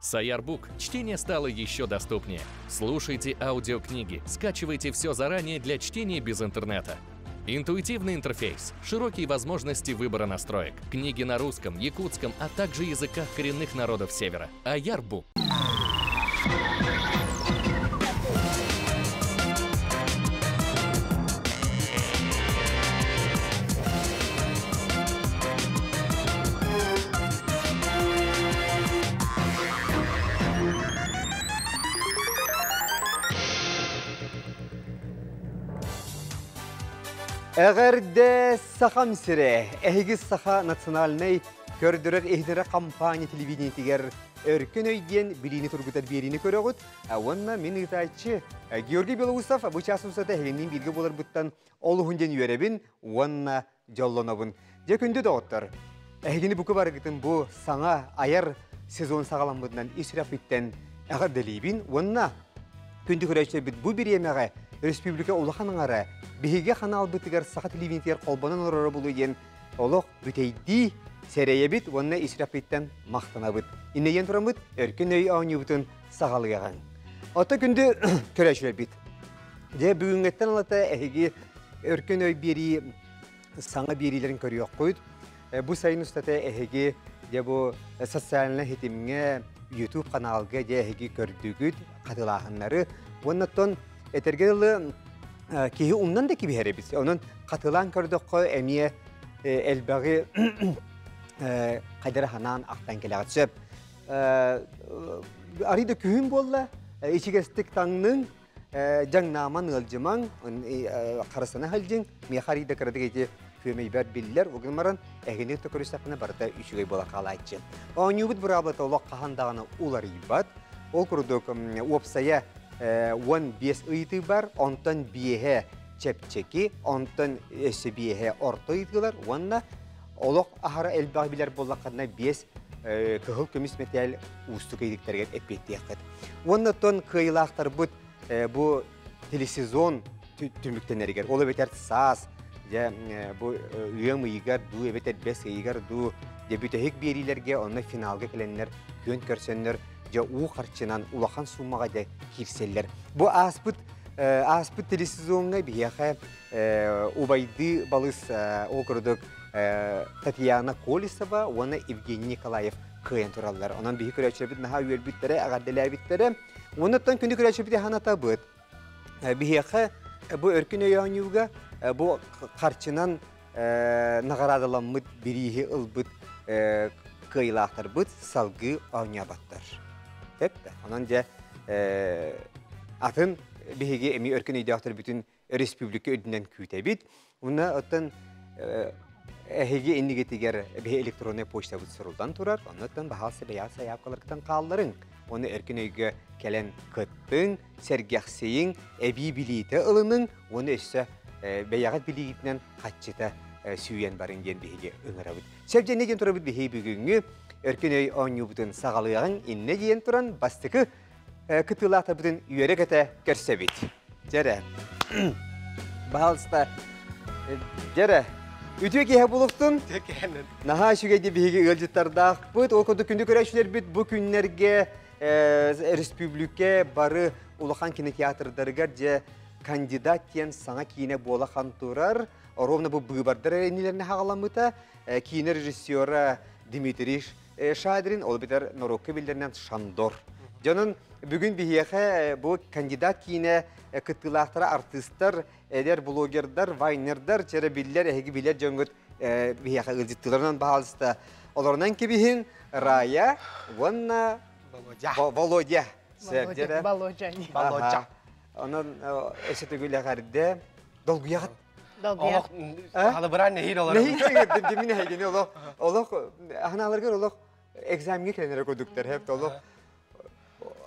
С Aярbook чтение стало еще доступнее. Слушайте аудиокниги, скачивайте все заранее для чтения без интернета. Интуитивный интерфейс, широкие возможности выбора настроек, книги на русском, якутском, а также языках коренных народов Севера. Аярбук. Эҕэрдэ Сахам сирэ, эһиги Саха национальнай көрдөрөр иһитиннэрэр компания телевидениетигэр Өркөн өй диэн билиини тургутар биэриини көрөҕүт. Уонна мин ыытааччы Георгий Белоусов бу чаас устата эһигинниин бииргэ буоларбыттан олуһун диэн үөрэбин уонна дьоллонобун. Дьэ күндү доҕоттор, эһигини бука барыгытын бу саҥа айар сезон саҕаламмытынан ис сүрэхпиттэн эҕэрдэлиибин уонна күндү көрөөччүлэрбит бу бириэмэҕэ республика улахан аҥара биһиги ханаалбытыгар саха телевидениетигэр холбонон олороро булуй диэн олох бүтэйдии сэрэйэбит уонна ис сүрэхпиттэн махтанабыт. Иннэйэн тураммыт өркөн өй оонньуубутун саҕалыаҕыҥ. Ото күндү көрөөччүлэрбит. Дьэ бүгүҥҥэттэн ылата эһиги өркөн өй биэрии саҥа биэриилэрин көрүөххүт. Бу сайын устата эһиги дьэ бу социальнай ситимҥэ YouTube каналга дьэ эһиги көрдүгүт хатылааһыннары уонна оттон этэргэ дылы киһи умнан да кибиһэр эбит. Онон хатылаан көрдөххө эмиэ элбэҕи хайдара ханаан ахтан кэлэҕит сөп. Арый да күһүн буолла, ичигэстик таҥныҥ, дьаҥнааман ыалдьымаҥ, харысана сылдьыҥ, миэхэ арый да кыратык ити күөмэйбэр биллэр, ол гынан баран эһигини кытта көрүстэхпинэ барыта үчүгэй буола хаалааччы. Оонньуубут быраабылата олох хаһан даҕаны уларыйбат. Ол курдук уопсайа 15 ыйытыы бар, онтон биэһэ чэпчэки, онтон өссө биэһэ орто ыйытыылар уонна олох аһара элбэҕи билэр буоллаххына биэс кыһыл көмүс мэтээл уустук ыйытыктарыгар эппиэттиэххит. Уонна оттон кыайыылаахтарбыт бу телесезон түмүктэнэригэр, ол эбэтэр саас, дьэ бу ыам ыйыгар дуу эбэтэр бэс ыйыгар дуу дьэ бүтэһик биэриилэргэ онно финалга кэлэннэр күөн көрсөннөр дьэ уу харчынан улахан суумаҕа дьэ киирсэллэр. Бу ааспыт ааспыт телесезоҥҥа биһиэхэ убайдыы балыс ол курдук Татьяна Колесова уонна Евгений Николаев кыайан тураллар. Онон биһи көрөөччүлэрбит наһаа үөрбүттэрэ, эҕэрдэлээбиттэрэ. Онуттан күнү көрөөччүбүт ханата быт. Биһиэхэ бу өркүн өй оонньууга бу харчынан наҕараадаламмыт бирииһи ылбыт кыайыылаахтарбыт салгыы оонньооботтор. Тэптэ. Онон дьэ атын биһиги эми өркүн өйдөөхтөрбүтүн республика үрдүнэн күүтэбит. Уна оттон эһиги иннигитигэр биһи электронный почтабыт сурулдан турар. Оннуттан баһаалса бэйэҕит сайаапкаларгытын хаалларыҥ. Оны эркин өйгө кэлэн кыттыҥ, сэргэхсийиҥ, эбии билиитэ ылыныҥ, уонна өссө бэйэҕит билиигитинэн хаччыта сүүйэн барыҥ диэн биһиги ыҥырабыт. Сөп диэн турабыт биһиги бүгүҥҥү өркүн өй оонньуубутун саҕалыаҕыҥ иннэ диэн туран бастакы кытыылаахтарбытын үөрэ-көтө көрсөбүт. Дьэрэ. Баһалыста. Дьэрэ. Үтүө киһи булуктун. Наһаа үчүгэй биһиги ыалдьыттардаахпыт. Ол курдук күндү көрөөччүлэрбит бу күннэргэ республика бары улахан кинотеатрдарыгар дьэ кандидат диэн саҥа киинэ буола хан турар. Ровно бу быыбардар иннилэринэ хаҕаламмыта. Киинэ режиссера Дмитрий Шадрин, ол битэр норуокка биллэринэн Шандор. Дьонун бүгүн биһиэхэ бу кандидат киинэ кыттыылаахтара артыыстар, эдэр блогердар, вайнердар, чэрэ биллэр, эһиги билэр дьоҥҥут биһиэхэ ыалдьыттыыларынан баһаалыста. Олорунан кибиһин Рая уонна Володя. Володя. Володя. Володя. Онон өссө төгүл эҕэрдэ. Долгуйаҕыт? Долгуйа. Олох халыбыран нэһиил олорор. Нэһиил димин эһигини олох олох аһынааларгар олох экзамеҥҥа кэлэн эрэ курдуктар хэп олох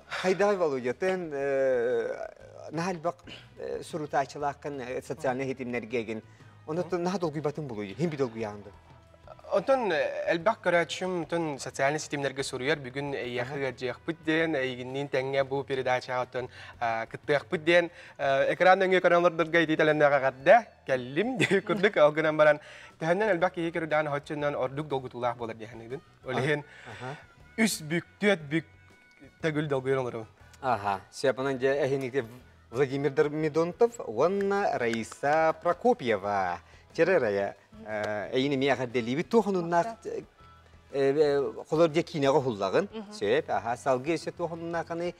хайдаҕай Володя тэн наһаа элбэх сурутааччылааххын социальнай ситимнэргэ эгин онон наһаа долгуйбатын булуй хим би долгуйаҕын да. Онтон элбэх көрөөччүм онтон социальнай ситимнэргэ суруйар бүгүн эйиэхэ ыалдьыахпыт диэн эйигинниин тэҥҥэ бу передачаҕа оттон кыттыахпыт диэн экран өҥүө көрөн олордорго итии тэлэннээх эҕэрдэ кэллим диэн курдук ол гынан баран төһөннөн элбэх киһи көрүдэҕин оччонон ордук долгутуулаах буолар диэн саныыбын. Ол иһин үс бүк, түөрт бүк. төгүл долгуйан олоробун. Аха, сөп онон дьэ эһиникте Владимир Дормидонтов уонна Раиса Прокопьева. Чэрэ Рая, эйини миэхэ эҕэрдэлиибит туох онуннаах холор дьэ киинэҕэ уһуллаҕын. Сөп, аха, салгыы өссө туох онуннааханы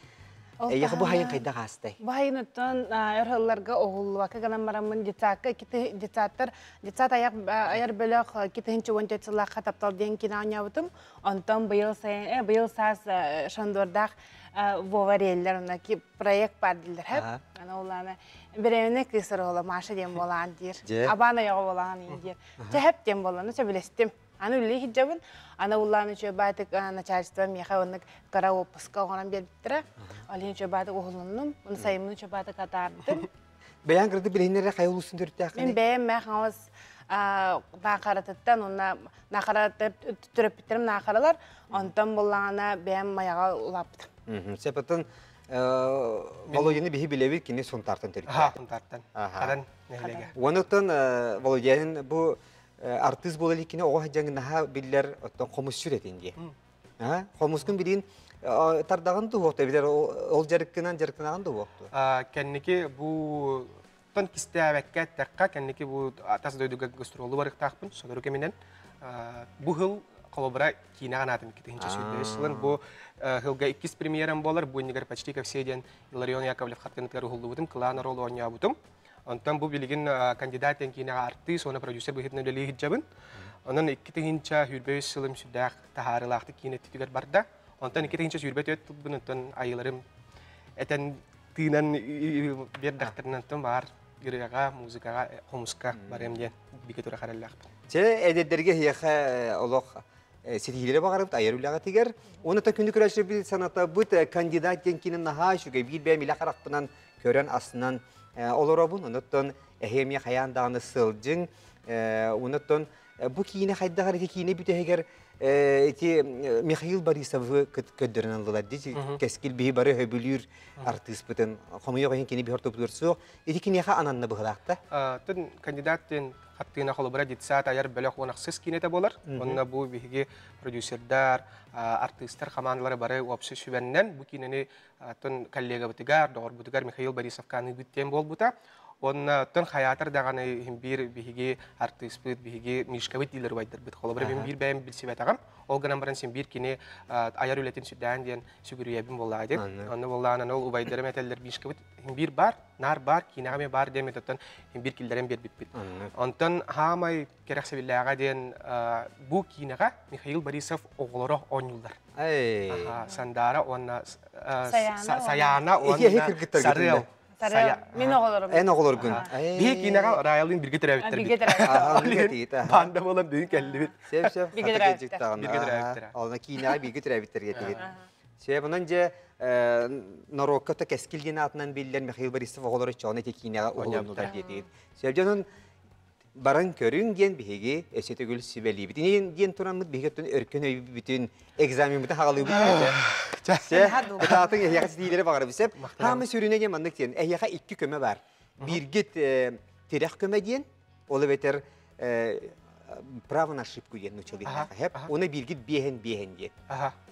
Эйиэхэ бу хайын хайдах аастай? Бу хайыныттан өр сылларга уһуллубакка гынан бараммын детсадка детсадтар детсад аяр айар бөлөх 2014 сыллаахха таптал диэн кино оонньообутум. Онтон быйыл сайын быйыл саас Шандордаах Вова реллер онно проект бар диллер хэп. Ана улаана беременна кыыс оруола Маша диэн буолаан диир. Абаан ойоҕо буолаан диир. Чэ хэп диэн буолланы сөбүлэстим. Аны үлэлии сылдьабын. Аны улаан үчүгэй баайтык начальство миэхэ оннук кыра уоппуска оҥорон биэрбиттэрэ. Ол иһин үчүгэй баайтык уһулуннум. Уну сайыммын үчүгэй баайтык атаардым. Бэйэҥ кырдык билиһиннэрэ хайа улуусын төрүттээххиний? Мин бэйэм Мээх Хаҥалас Наахаратыттан уонна Наахара төрөппүттэрим Наахаралар. Онтон буллаҕына бэйэм Майаҕа улааппытым. Сөп оттон Володяны биһи билэбит, кини Сунтаартан төрүттээх. Сунтаартан. Хадан нэһилиэгэ. Онуттан Володяны бу артыыс буола иликкине оҕо сылдьаҥ наһаа биллэр оттон хомусчут этин дии. Хомускун билигин тардаҕын туһуохту эбэтэр ол дьарыккынан дьарыктанаҕын туһуохту? Кэнники бу тон кистээбэккэ эттэххэ, кэнники бу тас дойдуга гастролу барыктаахпын сотору кэминэн. Бу хыл холобура киинэҕэ анаатым 2023 сылын бу хылга иккис премьерам буолар. Бу иннигэр почти ко все диэн Иларион Яковлев хартыынатыгар уһуллубутум, кылаан оруолу оонньообутум. Онтон бу билигин кандидат диэн киинэҕэ артыыс уонна продюсер быһыытынан үлэлии сылдьабын. Онон 2023 сылым сүрдээх таһаарыылаахтык киинэ өттүтүгэр барда. Онтон 2024 тылбын онтон айыларым этэн тыынан биэрдэхтэринэн онтон баар ырыаҕа, музыкаҕа, хомуска барыам диэн бигэ тура хараллаахпын. Чэ, эдэрдэргэ эһиэхэ олох ситиһиилэри баҕарабыт айар үлэҕитигэр. Уонна та күндү көрөөччүлэрбит санатабыт кандидат диэн киинэ наһаа үчүгэй биир бэйэм илэ харахпынан көрөн астынан олоробун. Онуттан эһи эмиэ хайаан даҕаны сылдьыҥ. Онуттан бу киинэ хайдах эрэ киинэ бүтэһигэр ити Михаил Борисовы көрдөрөн ыллылар дии. Кэскил биһи бары хөбүлүүр артыыспытын. Хомойуох иһин кини биһи ортобутугар суох. Ити киниэхэ ананна быһылаахта. Тын кандидат диэн хаттыына холобура детсад айар бөлөх уон ахсыс киинэтэ буолар. Онно бу биһиги продюсердар, артыыстар хамаандалара бары уопсай сүбэннэн бу киинэни Оттон коллегабытыгар, доҕорбутугар Михаил Борисовка аныыбыт диэн буолбута. Уонна оттон хайаатар даҕаны иһин биир биһиги артыыспыт, биһиги Мишкабыт дииллэр убайдарбыт. Холобура, мин биир бэйэм билсибэтэҕим. Ол гынан баран син биир кини айар үлэтин сүрдээн диэн сүгүрүйэбин буоллаҕа дии. Онно буоллаҕына ол убайдарым этэллэр Мишкабыт иһин биир баар, наар баар, киинэҕэ эмиэ баар диэн оттон иһин биир киллэрэн биэрбиппит. Онтон хаамай кэрэхсэбиллээҕэ диэн бу киинэҕэ Михаил Борисов оҕолоро оонньууллар. Сандаара уонна Саяна уонна Сарыал. Сарыал. Мин оҕолорум. Эн оҕолоргун. Биһи киинэҕэ Раялыын биргэ төрөөбүттэр. Биргэ төрөөбүттэр. Баанда буолан бүгүн кэллибит. Сөп сөп. Биргэ төрөөбүттэр. Биргэ төрөөбүттэр. Онно киинэҕэ биргэ төрөөбүттэр диэтигит. Сөп, онон дьэ норуокка то кэскил диэн аатынан биллэр Михаил Борисов оҕолоро чоҕун ити киинэҕэ уһулуннулар диэтигит. Сөп, дьонун баран көрүҥ диэн биһиги өссө төгүл сүбэлиибит. Ини диэн тураммыт биһиги оттон өркөн өйбүтүн экзамеммытын хаҕалыыбыт этэ. Кытаатыҥ эһиэхэ ситиилэри баҕарабыт сөп. Хаамы сүрүнэ диэн маннык диэн. Эһиэхэ икки көмө бар. Бииргит тирэх көмө диэн, ол эбэтэр право на ошибку диэн нучалыы. Оны бииргит биэһэн биэһэн диэн.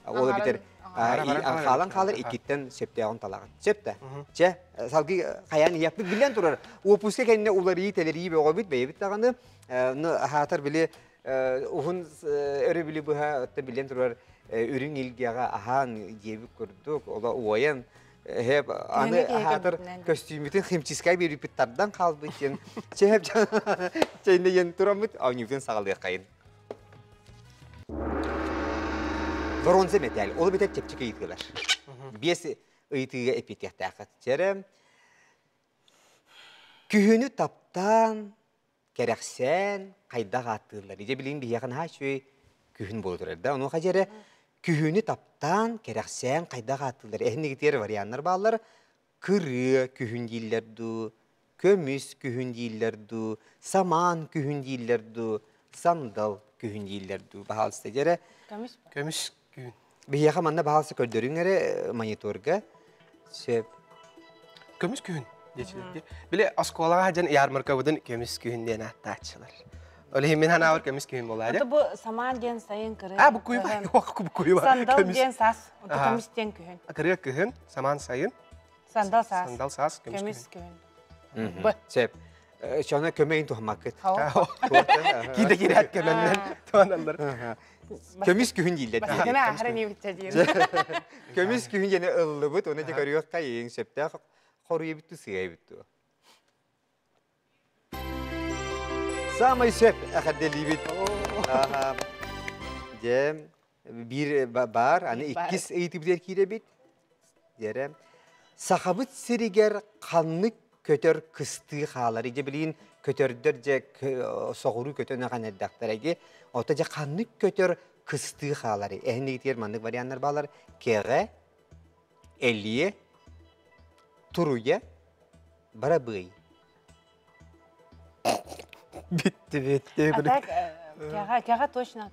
Ол эбэтэр хаалан хаалар иккиттэн сөптөөҕүн талаҕын. Сөп да? Чэ, салгыы хайаан иһиэхпит биллэн турар. Уоппуска кэннэ уларыйыы тэлэрии бөҕөбүт бэйэбит даҕаны аһаатар били уһун өрөбүлү быһа отто биллэн турар үрүҥ илгэҕэ аһаан диэбит курдук ола уойан эһэп аны аһаатар көстүүмүтүн химчисткай биэрбиппит тардан хаалбыт диэн чэһэп чэйнэйэн тураммыт оонньуутун саҕалыаххайын. Бронза мэтээл. Ол эбэтэр чэпчэки ыйытыылар. Биэс ыйытыыга эппиэттиэхтээххит. Чэрэ күһүнү таптаан, кэрэхсээн хайдах ааттыыллар? Дьэ билигин биһиэхэ наһаа үчүгэй күһүн буола турар да. Онуоха дьэрэ күһүнү таптаан, кэрэхсээн хайдах ааттыыллар? Эһинигитигэр варианнар бааллар. Кырыа күһүн дииллэр дуу, көмүс күһүн дииллэр дуу, самаан күһүн дииллэр дуу, сандал күһүн дииллэр дуу. Баһаалыста дьэрэ. Көмүс. Көмүс күн. Биһиэхэ манна баһаалыста көрдөрүҥ эрэ мониторга. Сөп. Көмүс күһүн диэчилэр. Били оскуолаҕа дьон ярмаркабытын көмүс күһүн диэн ааттааччылар. Ол иһин мин ханаабар көмүс күһүн буолаа Ото бу самаан диэн сайын кырыы. А, бу куйба. Бу куйба. Сандал диэн саас, ото көмүс диэн күһүн. Кырыы күһүн, самаан сайын. Сандал саас. Сандал саас, көмүс күһүн. Б. Сеп. Чона көмөйүн тухамаккыт. Киде кирээт көмөннөн туаналлар. Көмүс күһүн дииллэр. Бастакына ахара небитче диир. Көмүс күһүн диэни ыллыбыт, оны де көрүөх кайын сөптөөх хоруйа бүттү сыа бүттү. Самый сөп эҕэрдэлиибит. Дьэ, биир баар, аны иккис ыйытыбытыгар киирэбит. Дьэрэ, Сахабыт сиригэр ханнык көтөр кыстыы хаалар? Дьэ, билигин көтөрдөр дьэ соҕуруу көтөн ахан эрдэхтэр. Ото дьэ ханнык көтөр кыстыы хаалар? Эһинигитигэр маннык варианнар баалар. Кэҕэ, элиэ, туруйа, барабыай. Битти, битти. А так, кэҕэ, кэҕэ точно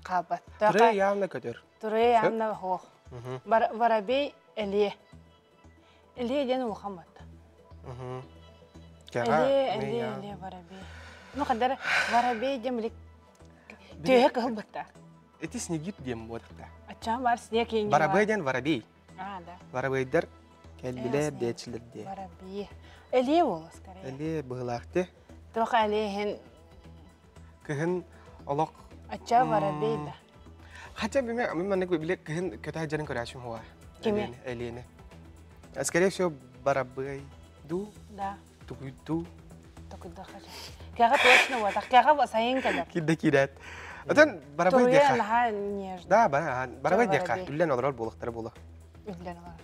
хаалбат. Турей явно көтөр. Турей явно хоох. Воробей элиэ. Элиэ диэн улахан батта. Элиэ, элиэ, элиэ, воробей. Ну, хадара воробей диэн билик төһө кыһыл батта. Эти снегир диэн буолта. Аччаан бар снег киинге. Барабый диэн воробей. А, да. Воробейдер кэллилэр диэчилэр диэ. Воробей. Элиэ буолла скорее. Элиэ быһылаахты. Тоха элиэһин Кыһын олох Ачча воробей да. Хотя бы мен маннык биле кыһын көтө дьарын көрөөчүм хуа. Кими? Элиэни. Скорее всего барабый ду. Да. Тугуйду. Токуйда хажа. Кэҕэ точно вот. Кэҕэ сайын кэлэр. Кирде киирээт. Отон барабый диэхэ. Наһаа нежно. Да, барабый диэхэ. Үллэн олорор буолуохтара буолуо. Үллэн олорор.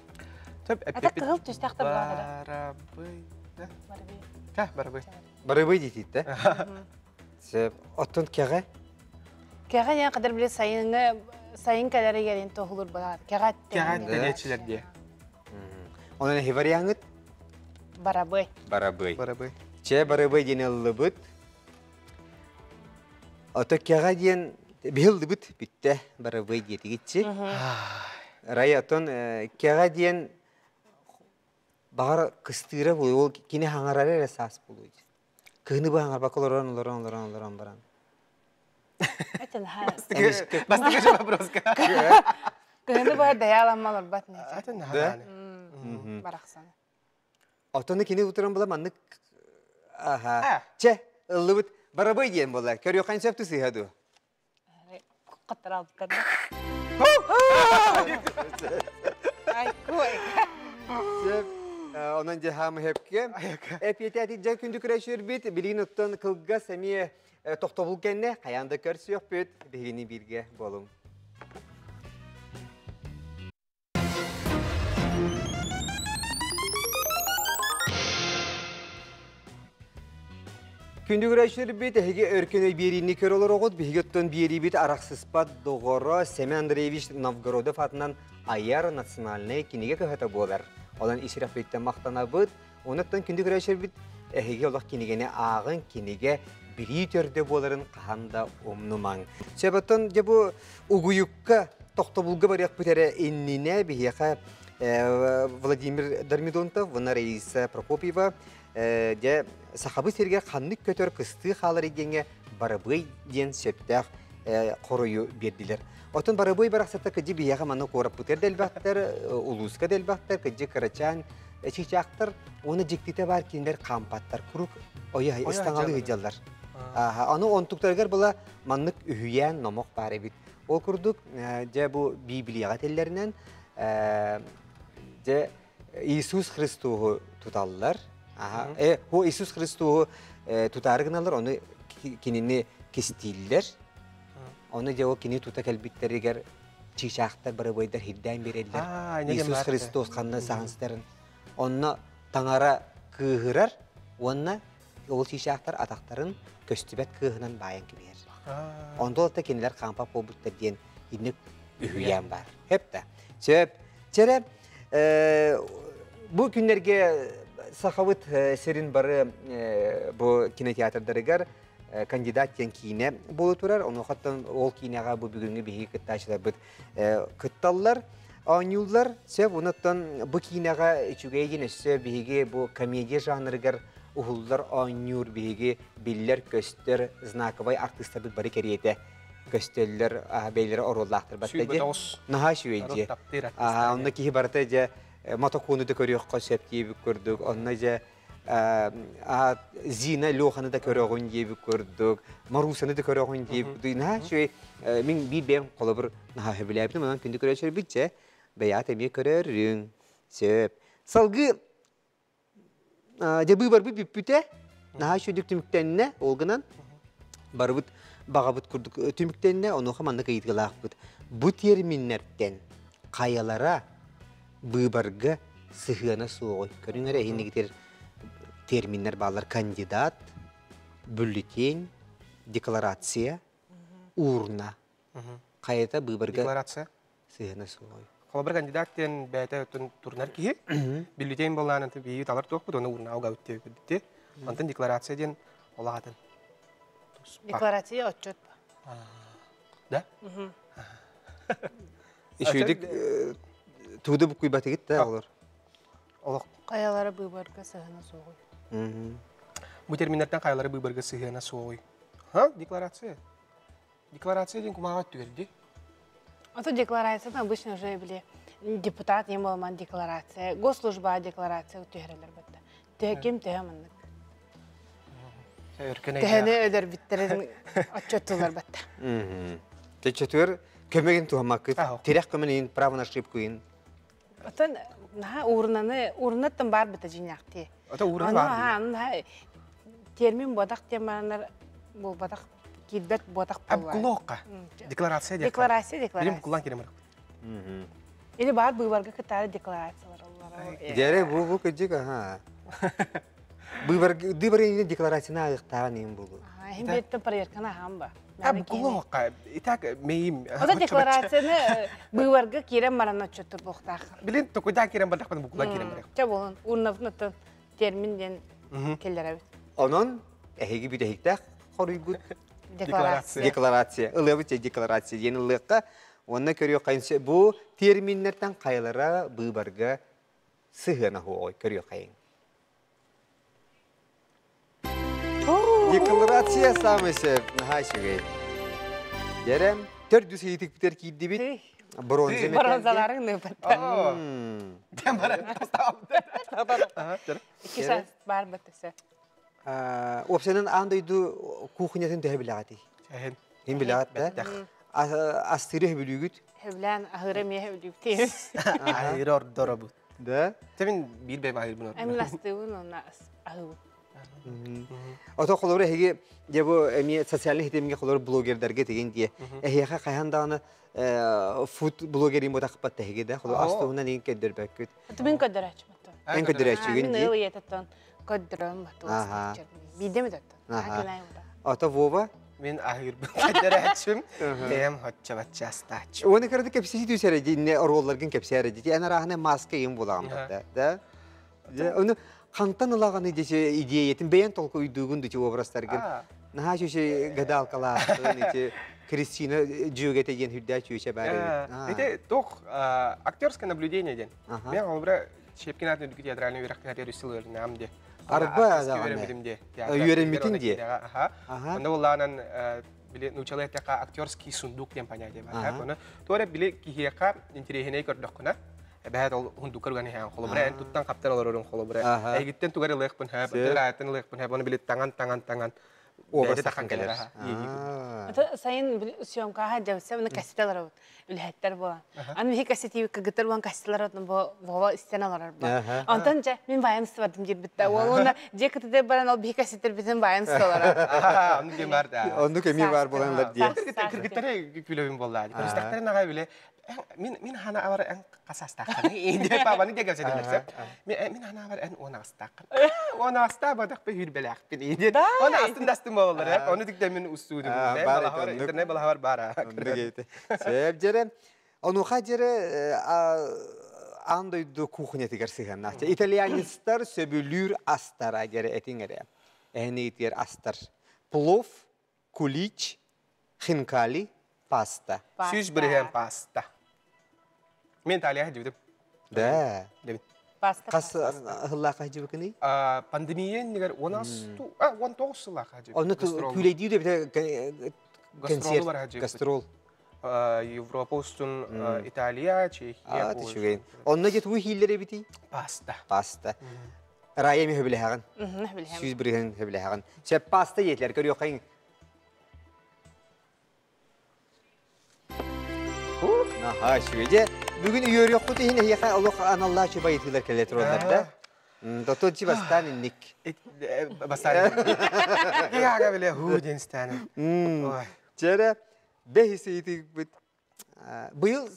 Төп Это кыһыл түстээхтэр буолар. Барабый. Да. Барабый. Ка, барабый. Барабый диэтит да? Сөп. Оттон кэҕэ? Кэҕэ диэн қадыр биле сайыҥҥы сайын кэлэригэрин тоһулур балаат. Кэҕэ Кэҕэ диэчилэр диэ. Онон эһи вариаңыт? Барабый. Барабый. Барабый. Чэ, барабый диэн ыллыбыт. Ото кэҕэ диэн биһыллыбыт бүттэ барабый диэтигитчи. Рай отон кэҕэ диэн баҕар кыстыыра буолуо, ол кини хаҥарара эрэ саас буолуо. Кыһыны бу хаҥарбакка олорон олорон олорон олорон баран. Это наһаа. Бастакы же вопроска. Кыһыны быһа дайааламма олорбот не. Это наһаа. Барахсан. Отону кини утуран була маннык аха. Чэ, ыллыбыт барабый диэн буолла. Көрүөххэ сөп сыыһа дуу? Каттар албыттар да. Ай, кой. Сөп. Онон дьэ хаамы хөпкө. Эпиэтээти дьэ күндү күрэшүрбүт. Билигин оттон кылгас эмиэ тохтобул кэннэ хайаан да көрсүөхпүт. Биһигини бииргэ буолуҥ. Күндү көрөөччүлэрбит, эһиги өркөн өй биэриини көрө олороҕут. Биһиги оттон биэриибит арахсыспат доҕоро Семен Андреевич Новгородов атынан айар национальнай кинигэ кыһата буолар. Онон ис сүрэхпиттэн махтанабыт. Онуттан күндү көрөөччүлэрбит, эһиги олох кинигэни ааҕын, кинигэ билии төрдө буоларын хаһан да умнумаҥ. Сөп оттон дьэ бу угуйукка тохтобулга барыахпыт эрэ иннинэ биһиэхэ Владимир Дормидонтов, уонна Раиса Прокопьева дьэ сахабыт сиригэр ханнык көтөр кыстыы хаалар диэҥҥэ барабыай диэн сөптөөх хоруйу биэрдилэр. Оттон барабыай барахсата кыдьы биһиэхэ манна куораппытыгар да элбэхтэр, улууска да элбэхтэр, кыдьы кырачаан чыычаахтар уонна дьиктитэ баар кинилэр хаампаттар, куруук ойо ыстаҥалыы сылдьаллар. Аны онтуктарыгар была маннык үһүйээн номох баар эбит. Ол курдук, дьэ бу Библияҕа этиллэринэн, дьэ Иисус Христоһу туталлар. Бу Иисус Христоһу тутаары гыналлар, ону кинини кистииллэр. Ону дьэ ол кини тута кэлбиттэригэр чыычаахтар барабыайдар хирдээн биэрэллэр. Иисус Христос ханна саҕынстарын. Онно таҥара кыыһырар уонна ол чыычаахтар атахтарын көстүбэт кыыһынан баайан кэбиһэр. Онто да кинилэр хаампат буолбуттар диэн инник үһүйээн бар. Хөп да. Сөп. Чэрэ, бу күннэргэ Сахабыт сирин бары бу кинотеатрдарыгар кандидат диэн киинэ буола турар. Онуохаттан ол киинэҕэ бу бүгүҥҥү биһиги кыттааччыларбыт кытталлар, оонньууллар. Сөп, онуттан бу киинэҕэ үчүгэй диэн өссө биһиги бу комедия жанрыгар уһуллар оонньуур биһиги биллэр-көстөр знаковай артыыстарбыт бары кэриэтэ көстөллөр, бэйлэрэ оруоллаахтар батта дьэ. Наһаа үчүгэй дьэ. Онно киһи барыта дьэ мотокуону да көрүөххэ сөп диэбит курдук, онно дьэ Зина Леханы да көрөҕүн диэбит курдук, Марусаны да көрөҕүн диэбит курдук. Наһаа үчүгэй мин биир бэйэм холобур наһаа сөбүлээбитим, онон күндү көрөөччүлэрбит дьэ бэйэҕит эмиэ көрөрүҥ. Сөп. Салгыы дьэ быыбарбыт бүппүтэ. Наһаа үчүгдүк түмүктэннэ. Ол гынан барыбыт баҕабыт курдук түмүктэннэ. Онуоха маннык ыйытыылаахпыт. Бу терминнэртэн хайалара быыбарга сыһыана суоҕуй? Көрүҥ эрэ иһиннигитер терминнэр бааллар. Кандидат, бюллетень, декларация, урна. Хайата быыбарга Декларация? сыһыана суоҕуй? Холобур, кандидат диэн бэйэтэ турунар киһи. Бюллетень буоллаан биһиги талар туохпут, оны урна угабыт диэбит. Онтон декларация диэн олаҕатын. Декларация отчет. Да? Үчүгдүк тууда буккуйбатыгыт да олор. Олох. Хайалара быыбарга сыһыана суоҕуй? Бу терминнэртэн хайалара быыбарга сыһыана суоҕуй? Ха, декларация. Декларация диэн кумааҕы өттүгэр А то декларация обычно уже били депутат ең болман декларация, госслужба декларация түһэрэлэр батта. Төһө ким төһө маннык. Төһөнү өдөрбүттерин отчеттулар батта. Төчөтүөр көмөгүн туһамаккыт, тирэх көмөнүн право на ошибку ин. Отон наха урнаны урнаттан бар быта жинякти. Ото урна бар. Термин бодак теманар бул бодак кирбет бодак болар. Абкулоққа. Декларация. Декларация, декларация. Билим кулан керемер. Или бар быыбарга кытары декларациялар олар. Дьэрэ бу бу кыдьык аха. Быыбар дыбар декларацияны агыктаан им булу. Хим беттен проверканы ахам ба. Абкулоққа. Итак, мейим. Ото декларацияны быыбарга кирен маран отчеттур буохтаах. Билин токуйда кирен бардахпын букулан кирен барах. Ча болун урнавнытын термин ден келлеребит. Онон эһиги бүтэһиктэх хоруйгут Декларация. Декларация. Ылыабыт декларация диэн ылыакка уонна көрүөххайын бу терминнэртэн хайалара быыбарга сыһыана хуой көрүөххайын. Декларация самый сөп наһаа үчүгэй. Дьэрэ төрдүс ыйытыкпытар киирдибит. Бронза Бронзаларың нөпөттө. Икки шанс бар баттысы. Опсенен аан дойду кухнятын төһө билэҕити? Хин билэҕит да? Астыры хөбүлүүгүт? Хөблән ахыры мие хөбүлүүгүт. Ахыры ордоробут. Да? Тебин бир бэм ахырбын ордоробут. Эмин астыбын онна ахыбын. Ото холобура эһиги дьэ бу эмиэ социальный ситимҥэ холобура блогердарга тигин дии. Эһиэхэ хайаан даҕаны фуд блогерин бутахпат эһиги да холобура астуһунан иин көрдөрбөккүт. Мин көрдөрөөчүм. Эн көрдөрөөчүгүн дии. Мин ыл ийэтеттон көрдөрөм Бидеми тоттон. Ото Вова Мин аһыырбын көрдөрөөчүм. Бэйэм хоччабачча астааччым. Уону көрдө кэпсии түсэрэ дии, оруолларгын кэпсээрэ дии. Эн араһына маска иин булаган да. Да? Ону хантан ылаганы десе идеятын бэйэн толкуйдуугун дути образтаргын. Наһаа чүчэ гадалкалаахтын ити Кристина дьүөгэтэ диэн хүрдээ чүчэ баар. Ити тох актерское наблюдение ден. Мен холобура Щепкин атын үрдүкү театральный үөрэхтэр үс сыл үөрэнэм де. Арба даҕаны. Үөрэммитин дии. Аха. Онно буллаанан били нуучалыы эттэххэ актерский сундук диэн понятие бар. Оны туора били киһиэхэ интэриэһинэй көрдөххүнэ эбэһээт ол хундукар уган иһээн холобура эн туттан хаптан олорорун холобура эйгиттэн тугар ылыахпын хэп ытырааттан ылыахпын хэп оны били таҥан таҥан таҥан образ тахан кэлэр. Сайын съемкаға жабса мына кассеталар вот үлэһэттэр буолан. Аны биһи кассетиби кыгыттар буолан кассеталар бу бова стеналар бар. Онтон жа мин баян сыбардым диир битта. Ол же кытыды баран ол биһи кассеттер битин баян сылар. Онну кем бар да. Онну кеми бар боланлар дии. Кыргыттары күлөбүн болла. Көрүстәктәрен ага биле мин мин хана авар эн касастааккан. Инде пабаны дегел седилерсе. Мин мин хана авар эн онагастааккан. Онагаста бадак бе хүрбеләкпин. Инде она астын дастын болалар. Оны дикте мин устудум. Балахар интернет балахар бара. Сөп жере. Онуха жере аан дойду кухнятыгар сыһыаннаах. Итальянецтар сөбүлүүр астара жере этиңере. Эһниитигэр астар. Плов, кулич, хинкали, паста. 100% паста. Мен Италия дибитим. Да. Дебит. Паста. Хас сыллаах хаһдьыбыкыный? Пандемия иннигэр 19 сыллаах хаһдьыбыт. Онно күүлэйдии да концерт, гастрол. Европа устун Италия, Чехия. Үчүгэй. Онно же тугу хииллер эбитий? Паста. Паста. Рая ми хөбүлэһэҕин. 100% хөбүлэһэҕин. Сөп паста диэтилэр көрүөххайын. Наһаа үчүгэй. Бүгүн үөрүөхпүт иһин эһиэхэ олох аналлаах чубайытыылар кэлэ тураллар да. Доточи бастаан инник. Бастаан инник. Яга биле хуу диэн стааны. Чэрэ бэһис ыйытыыбыт. Быйыл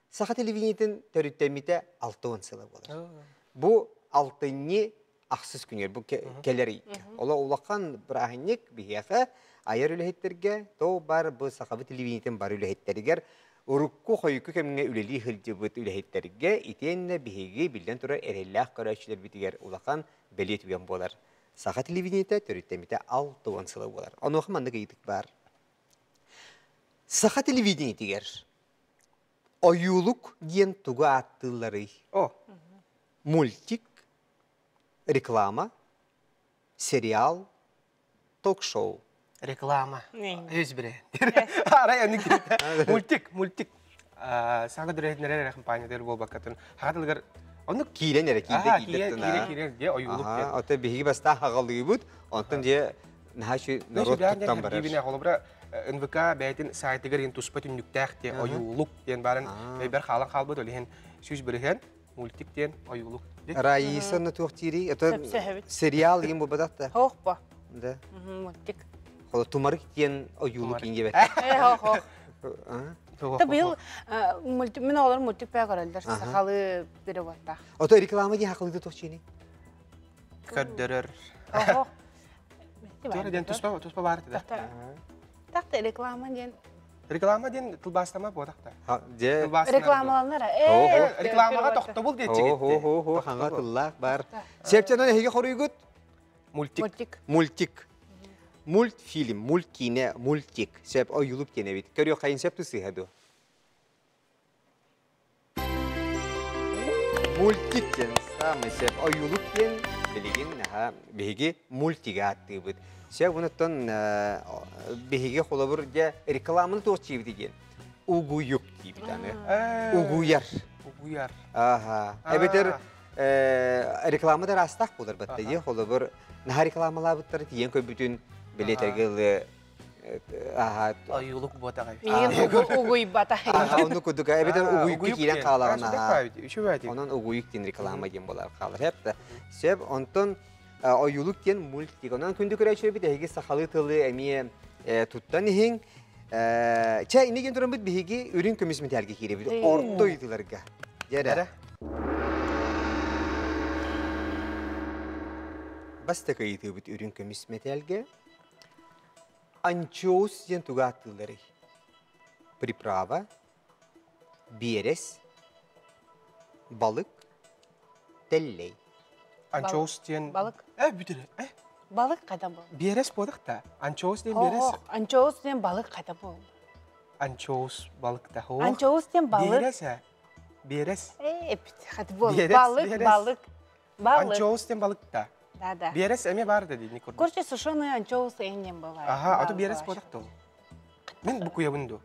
Саха телевидениетин төрүттэммитэ 60 сыла буолар. Бу алтынньы ахсыс күнүгэр бу кэлэр ыйга. Ола улахан бырааһынньык биһиэхэ айар үлэһиттэргэ, то бар бу сахабыт телевидениетин бар үлэһиттэригэр урукку хойукку кэмҥэ үлэлии сылдьыбыт үлэһиттэргэ итиэннэ биһиги биллэн турар эрэллээх көрөөччүлэрбитигэр улахан бэлиэ түгэн буолар. Саха телевидениетэ төрүттэммитэ 60 сыла буолар. Онуоха маннык ыйытык баар. Саха телевидениетигэр ойуулук диэн тугу ааттыылларый? О. Мультик, реклама, сериал, ток-шоу. Реклама. Өз бире. Арай аны мультик, мультик. Саҥа дүрэһиннэрэ компаниялар буолбаккатын. Хатылыгар Оннук киирэн эрэ киирдэ киирэ киирэ киирэ дьэ ойуулук диэн. Ото биһиги бастаан хаҕалыыбыт, онтон дьэ наһаа народ туттан барар. Дибине холобура НВК бэйэтин сайтыгар иһин туспа түннүктээх диэн ойуулук диэн баарын өйбөр хаалан хаалбыт ол иһин 100% мультик диэн ойуулук. Раиса на туох диирий? Это сериал иин буолбатах да? Хоох бо. Да. Мультик. Холо тумарык диэн ойуулук иин диэбэт. Хоох. Та быйыл мультик мин оҕолор мультик пää көрөллөр сахалыы переводтаах. Ото реклама диэн хахалыыда туох чиини? Көрдөрөр. Оһо. Туора диэн туспа туспа баар да. Тахта реклама диэн Реклама диэн тылбаастама буотахта. Дьэ. Рекламаланар. Э. Рекламаҕа тохтобул диэччи Хо хо хаҥа тыллаах бар. Сепчанан эһиги хоруйгут? Мультик. Мультик. Мультик. Мультфильм, мульткине, мультик. Сөп ойуулук диэн эбит. Көрүөххэйин сөп сыыһа дуо? Мультик диэн самый сөп ойуулук диэн билигин аха биһиги мультига ааттыыбыт. Сөп онуттан биһиги холобур дьэ рекламаны туох диибит диэн угуйук диибит аны. Угуйар. Угуйар. Аха. Эбэтэр реклама да араастаах буолар батта дии холобур наһаа рекламалаабыттары тиийэн көрбүтүн билиэтэргэ ылы аха ойуулук буотаҕай миигин угуйбата онну курдук эбэтэр угуйукка киирэн хаалаҕына онон угуйук диэн реклама диэн буолар хаалар хеп сөп онтон ойуулук диэн мультик онон күндү көрөөччүлэрбит эһиги сахалыы тылы эмиэ туттан иһиҥ чэ иннигин тураммыт биһиги үрүҥ көмүс мэтээлгэ киирэбит орто ыйытыыларга дьэрэ Бастакы ыйытыыбыт үрүҥ көмүс мэтээлгэ анчоус диэн тугу ааттыылларый? Приправа, биэрэс, балык, тэллэй. Анчоус диэн Балык. Э бүтүр. Э Балык қайда бол? Биэрэс буолах та. Анчоус диэн биэрэс. Анчоус диэн балык қайда бол? Анчоус балык та. Анчоус диэн балык. Биэрэс э. Биэрэс. Э, қайда бол? Балык, балык. Балык. Анчоус диэн балык та. Да, да. Биэрэс эмиэ баар да дии курдук. Короче, сушеный анчоус эҥин бывает. Аха, а то биэрэс буолах та ол. Мен букуябын ду.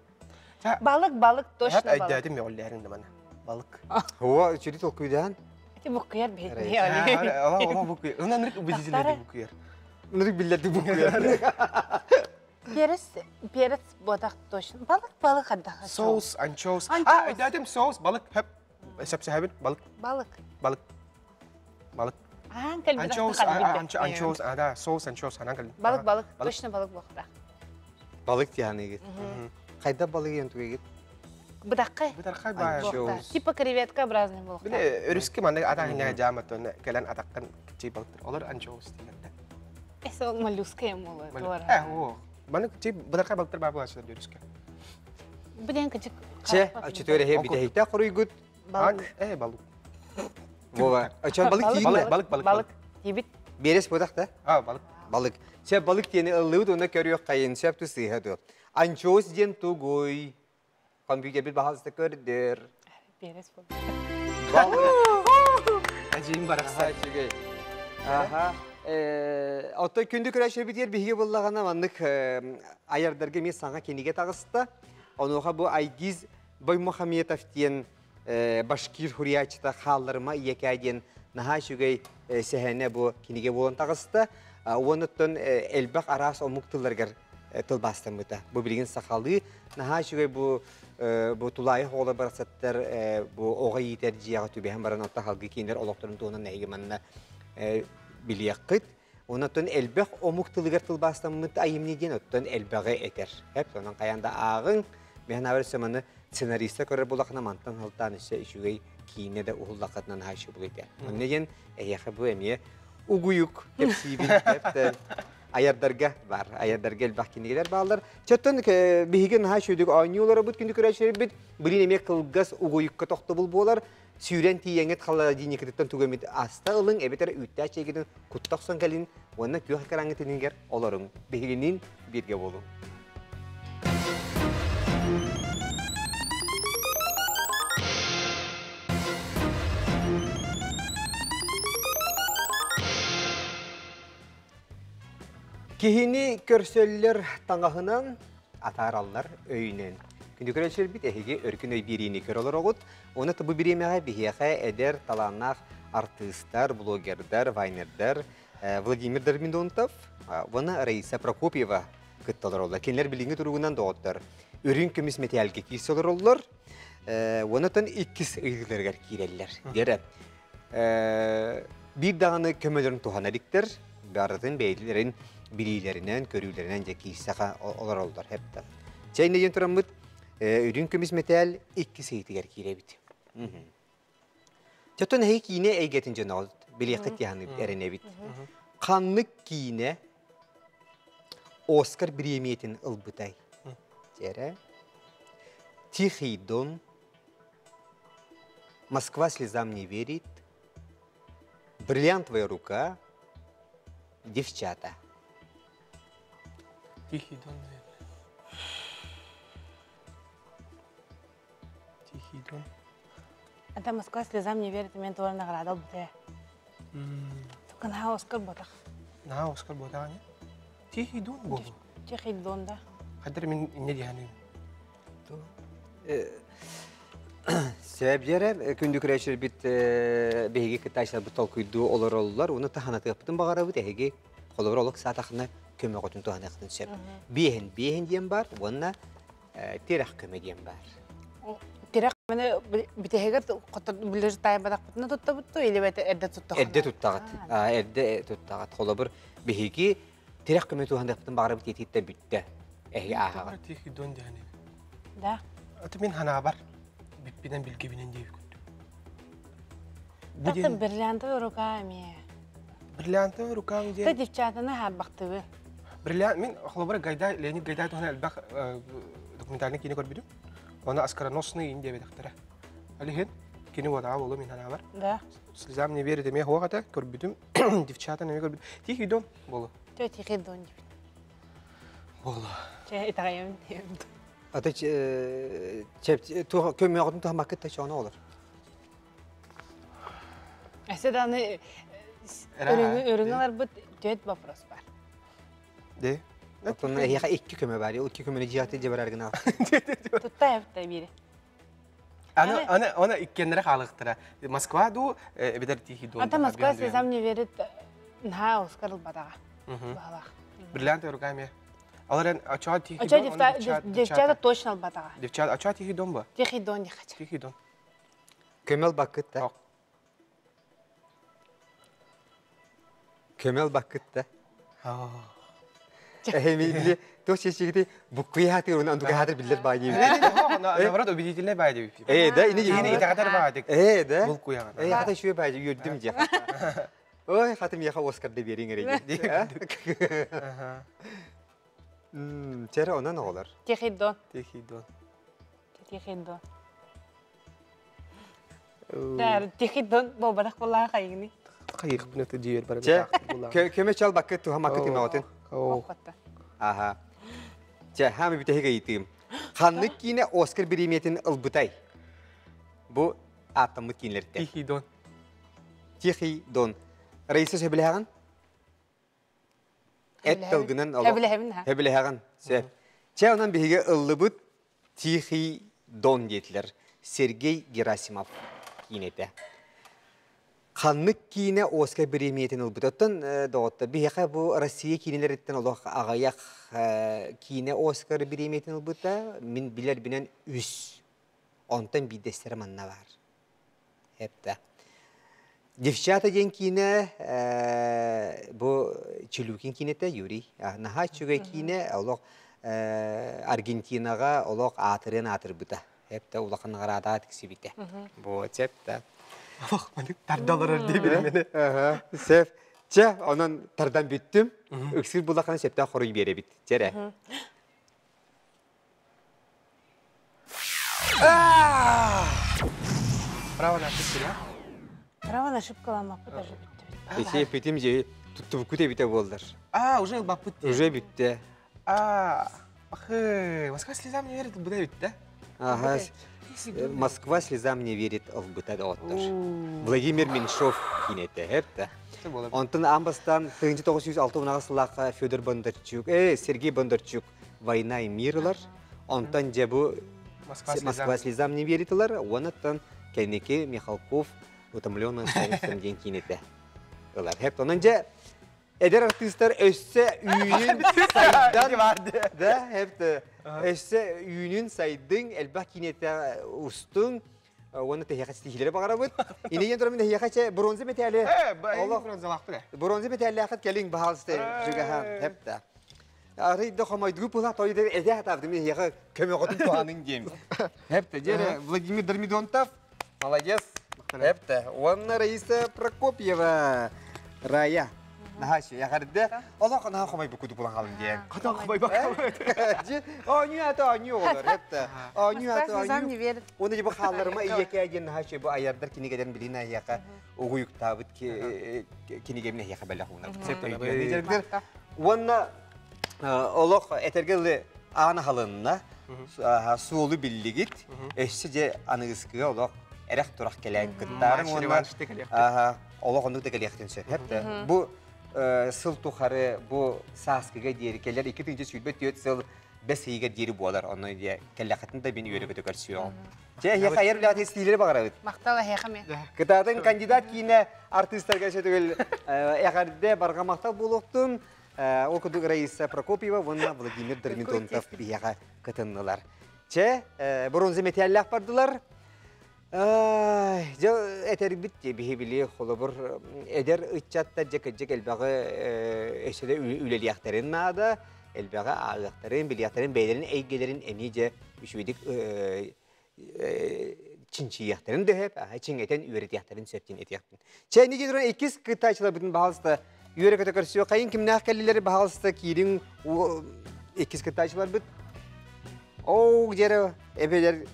Балык, балык, точно балык. Өйдөөтүм мөҕүллээрин да мана. Балык. Оо, үчүгэй толкуйдаан. Ити буккуйар биһитни. Ала буккуйар. Ынанырык убедительный буккуйар. Ынырык биллэрдик буккуйар. Перец, перец бодах точно. Балык, балык аддаха. Соус, анчоус. А, өйдөөтүм соус, балык. Хөп. Сөпсөһөбүн, балык. Балык. Балык. Балык. Аан кэлбит. Анчоус, анчоус, а да, соус, анчоус, анан кэлбит. Балык, балык, точно балык буохта. Балык тиһаныгыт. Хайда балык ен тугегит? Быдаккай. Быдархай баа. Типа креветкообразный буолуохта. Били өрүскэ маннык атаһыҥҥа дьааматтан кэлэн атаххын кичий балыктар. Олор анчоус дииллэр. Эс ол моллюска эм болар. Э, оо. Маннык чи быдархай балыктар баар буолааччылар өрүскэ. Билен кычык. Чэ, оччотугар эһэ бүтэһиктээх хоруйгут. Балык. Э, балык. Вова, оччон балык тиийин Балык, балык, балык. Балык. Тиибит. Биэрэс буотах да? А, балык. Балык. Чэ, балык диэни ыллыбыт уонна көрүөх хайын сөп сыыһа дуо. Анчоус диэн тугуй? Компьютербит баһалыста көрдөр. Биэрэс бол. Балык. Эдьиийим барахсан. Үчүгэй. Аха. Оттон күндү көрөөччүлэрбитигэр биһиги буллаҕына маннык айардарга эмиэ саҥа кинигэ таҕыста. Онуоха бу Айгиз Баймухаметов диэн башкир хуруйааччыта Хаалларыма ийэкээ диэн наһаа үчүгэй сэһэнэ бу кинигэ буолан таҕыста. Уонуттан элбэх араас омук тылларыгар тылбаастаммыта. Бу билигин сахалыы наһаа үчүгэй бу бу тулаайах оҕолор барахсаттар бу оҕо иитэр дьиэҕэ түбэһэн баран отто халгыы кинилэр олохторун туһунан эһиги манна билиэххит. Онон элбэх омук тылыгар тылбаастаммыт айымньы диэн оттон элбэҕи этэр. Эп онон хайаан да ааҕыҥ. Мен аабар өссө маны сценариста көрөр булахына мантан халтаан өссө үчүгэй киинэ да уһуллаххытынан наһаа үчүгэй этэ. Онно диэн эһиэхэ бу эмиэ угуйук кэпсиибин айардарга бар. Айардарга элбэх кинигэлэр бааллар. Чөттөн биһиги наһаа үчүгэй оонньууларбыт күндү көрөөччүлэрбит билин эмиэ кылгас угуйукка тохтобул буолар. Сүүрэн тиийэҥҥит холодильникытыттан тугу эмит аста ылыҥ эбэтэр үүттээх чэйгитин кутта охсон кэлин уонна күөх экраҥҥыт иннигэр олоруҥ. Биһигиниин бииргэ буолуҥ. Киһини көрсөллөр таҥаһынан, атаараллар өйүнэн. Күндү көрөөччүлэрбит эһиги өркүн өй биэриини көрө олороҕут. Уонна бу бириэмэҕэ биһиэхэ эдэр талааннаах артыыстар, блогердар, вайнердар Владимир Дормидонтов уонна Раиса Прокопьева кытта олороллор. Кинилэр билиҥҥи туругунан доҕоттор үрүҥ көмүс мэтээлгэ киирсэ олороллор. Уонна иккис ыйыыларыгар киирэллэр. Диэрэ биир даҕаны көмөлөрүн туһана иликтэр, барытын бэйэлэрин билиилэринэн, көрүүлэринэн дьэ киирсэхэ олороллор хэптэн. Чэй диэн тураммыт үрүҥ көмүс мэтээл иккис ыйытыгар киирэбит. Чөтөн эһи киинэ эйгэтин дьоно билиэххит диэханыбыт эрэнэбит. Ханнык киинэ Оскар бириэмийэтин ылбытай? Дьэрэ. Тихий Дон, Москва слезам не верит, Бриллиантовая рука, Девчата. Тихий Дон, наверное. Тихий Дон. Это Москва слезам не верит, мен туора награда ылбыта. Только наһаа Оскар ботах. Наһаа Оскар ботах не? Тихий Дон буолу. Тихий Дон, да. Хадыр мин инне диһанын. Сөб күндү көрөөччүлэрбит биһиги кыттааччыларбыт толкуйдуу олороллор. Уну таһанатыахпытын баҕарабыт эһиги холобур олох саатахына көмөҕөтүн туһаныахтын сөп. Биэһин биэһин диэн бар уонна тирэх көмө диэн бар. Тирэх көмөнү бүтэһигэр билэр таайбатахпытына туттабыт или эрдэ туттаҕыт? Эрдэ туттаҕыт. Эрдэ туттаҕыт. Холобур биһиги тирэх көмө туһаныахпытын баҕарабыт етиттэ бүттэ. Эһиги ааһаҕыт. Тихий Дон диэн. Да. Аты мин ханаабар биппинэн билгибинэн диэбит күндү. Бу диэн бриллиантовая рука эмиэ. Бриллиантовая рука диэн. Та девчатаны харбахтыбы. Бриллиант мин холобура Гайдай Леонид Гайдай туһунан элбэх документальный киинэ көрбүтүм. Оны оскароносный ин диэбэтэхтэрэ. Алиһин кини уотаҕа буолуо мин ханаабар. Да. Слезам не верит эмиэ хуох этэ көрбүтүм. Девчата эмиэ көрбүтүм. Тихий дон болу. Тө тихий дон диэбит. Болу. Чэ итэҕэйэбин диэбит. Ата көмөҕүтүн туһаммаккыт да чоно олор. Эсе даҕаны өрүҥү ыларбыт түөрт вопрос бар. Де? Оттон эһиэхэ икки көмө бар. Икки көмөнү дьиэҕэ дьэ барар гына. Тутта эбитэ биири. Аны аны аны иккиэннэрэ хаалыктара. Москва дуу, эбэтэр Тихий Дон. Ата Москва слезам не верит наһаа Оскар ылбатаҕа. Баһалаах. Бриллиантовая рука эмиэ. Ал эрэн очоо Тихий Дон, девчата точно ылбатаҕа. Девчата, очоо Тихий Дон ба? Тихий Дон не хочу. Тихий Дон. Көмөл баккыт да. Көмөл баккыт да. Эһэмили туох чечигити буккуй хатыр уна андука хатыр биллер баа диэбит. Наоборот, убедительный баа диэбит. Э, да, ини Ини итэҕэтэр баа дик. Э, да. Булкуйаҕын. Э, хата үчүгэй баа үөрдүм дьэ. Ой, хата миэхэ Оскар да биэриҥ эрэ диэн. Чэрэ онон оҕолор. Тихий Дон. Тихий Дон. Тихий Дон. Тихий Дон буолбатах буоллаҕа хайыгыный? Хайыхпын это дьиэр бар. Чэ, көмө чал баккыт туһамаккыт имэҕитин. Аха. Чэ, хаами бүтэһик ыйытыым. Ханнык киинэ Оскар бириэмийэтин ылбытай? Бу ааттаммыт киинэлэртэн. Тихий Дон. Тихий Дон. Раиса сөбүлэһэҕин? Эт тылгынан олох. Сөбүлэһэбин ха. Сөбүлэһэҕин. Сөп. Чэ, онон биһиги ыллыбыт Тихий Дон диэтилэр. Сергей Герасимов киинэтэ. Ханнык киинэ Оскар бириэмийэтин ылбыт? Оттон доҕоттор, биһиэхэ бу Россия киинэлэриттэн олох аҕыйах киинэ Оскар бириэмийэтин ылбыта. Мин билэрбинэн үс. Онтон биирдэстэрэ манна баар. Эптэ. Девчата диэн киинэ бу Челюкин киинэтэ Юрий. Наһаа үчүгэй киинэ олох Аргентинаҕа олох аатырыан аатырбыта. Эптэ улахан наҕараада тиксибитэ. Бу сеп да. Олох маннык тардалар дии билимини. Сеп. Чэ, онон тардан бүттүм. Ыксыыр булахана септөөх хоруй биэрэбит. Чэрэ. Право на ошибку, да? Право на ошибкаламмаппыт даже бүттүбүт. Ити эппитим же туттубуккут эбитэ буоллар. А, уже ылбаппыт. Уже бүттэ. А, ах, Москва слезам не верит, бу да бүттэ. Ага. Москва слезам не верит ылбыта доҕоттор. Владимир Меньшов киинэтэ, хэпта. Онтон аан бастаан 1906 сыллаахха Федор Бондарчук, Сергей Бондарчук «Война и мир» ылар. Онтон дьэ бу «Москва слезам не верит» ылар. Уонаттан кэнники Михалков «Утомленный солнцем» диэн киинэтэ ылар. Хэп онон дьэ эдэр артыыстар өссө үүнүн сайдан да хэп өссө үүнүн сайдыҥ элбэх киинэтэ устуҥ уонна тэһиэхэ ситиһиилэри баҕарабыт. Инигин туран тэһиэхэ чэ бронза мэтээли олох бронзалаахпыт. Бронза мэтээллээхит кэлиҥ баһаалыста жүгэһэ хэп Арый да хомойдугу пыла тойда эдэ хатаабытым эһиэхэ көмөҕөтүн туһаныҥ диэм. Хэпте дьэрэ Владимир Дормидонтов молодец. Хэпте уонна Раиса Прокопьева Рая. Наһаа үчүгэй эҕэрдэ. Олох наһаа хомойбут курдук булан хаалым диэн. Хотон хомойбакка. Оонньуу ата оонньуу оҕолор хэпте. Оонньуу ата Москва не оонньуу. верит. Уонна бу хаалларыма ийэкээ диэн наһаа үчүгэй бу айардар кинигэлэрин билин эһиэхэ угуйуктаабыт кинигэбин эһиэхэ бэлэх уунабыт. Уонна олох этэргэ дылы аан аһылынна, суолу биллигит, өссө дьэ аныгыскыга олох эрэх-турах кэлээн кыттаарыҥ уонна олох оннук да кэлиэхтин сөп. Бу сыл тухары бу сааскыга диэри кэлэр 2024 сыл бэс ыйыгар диэри буолар. Онно дьэ кэллэххитин да мин үөрэ-көтө көрсүөҕүм. Чэ, эһиэхэ айар үлэҕит истиилэри баҕарабыт. Махтал эһиэхэ эмиэ. Кытаатын кандидат киинэ артыыстарга сөтөгүл эҕэрдэ барҕа махтал буолуохтун. Ол курдук Раиса Прокопьева уонна Владимир Дормидонтов биһиэхэ кытыннылар. Чэ, бронза мэтээллээх бардылар. Дьэ, этэрбит биһи били холобур эдэр ыччаттар дьэ кырдьык элбэҕи өссө да үлэлиэхтэрин наада, элбэҕи ааҕыахтарын, билиэхтэрин, бэйэлэрин эйгэлэрин эмиэ дьэ үчүгэйдик чинчийиэхтэрин дөһөп, чиҥэтэн үөрэтиэхтэрин сөп диэн этиэхпин. Чэ, инники туран иккис кыттааччыларбытын баһаалыста үөрэ-көтө көрсүө. Хайын кимнээх кэллилэр баһаалыста киириҥ иккис кыттааччыларбыт. Оу, дьэрэ эбэлэр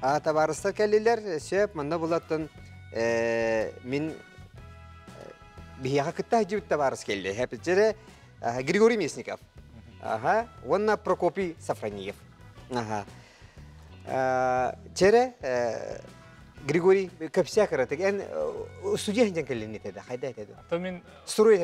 табаарыстар кэллилэр. Сөп, манна булаттан мин биһиэхэ кытта сылдьыбыт табаарыс кэллэ. Хэпичэрэ Григорий Местников. Аха, уонна Прокопий Сафрониев. Аха. Чэрэ, Григорий көпсээ кыратык. Эн студия сылдьан кэллин этэ хайда этэ? То мин Строй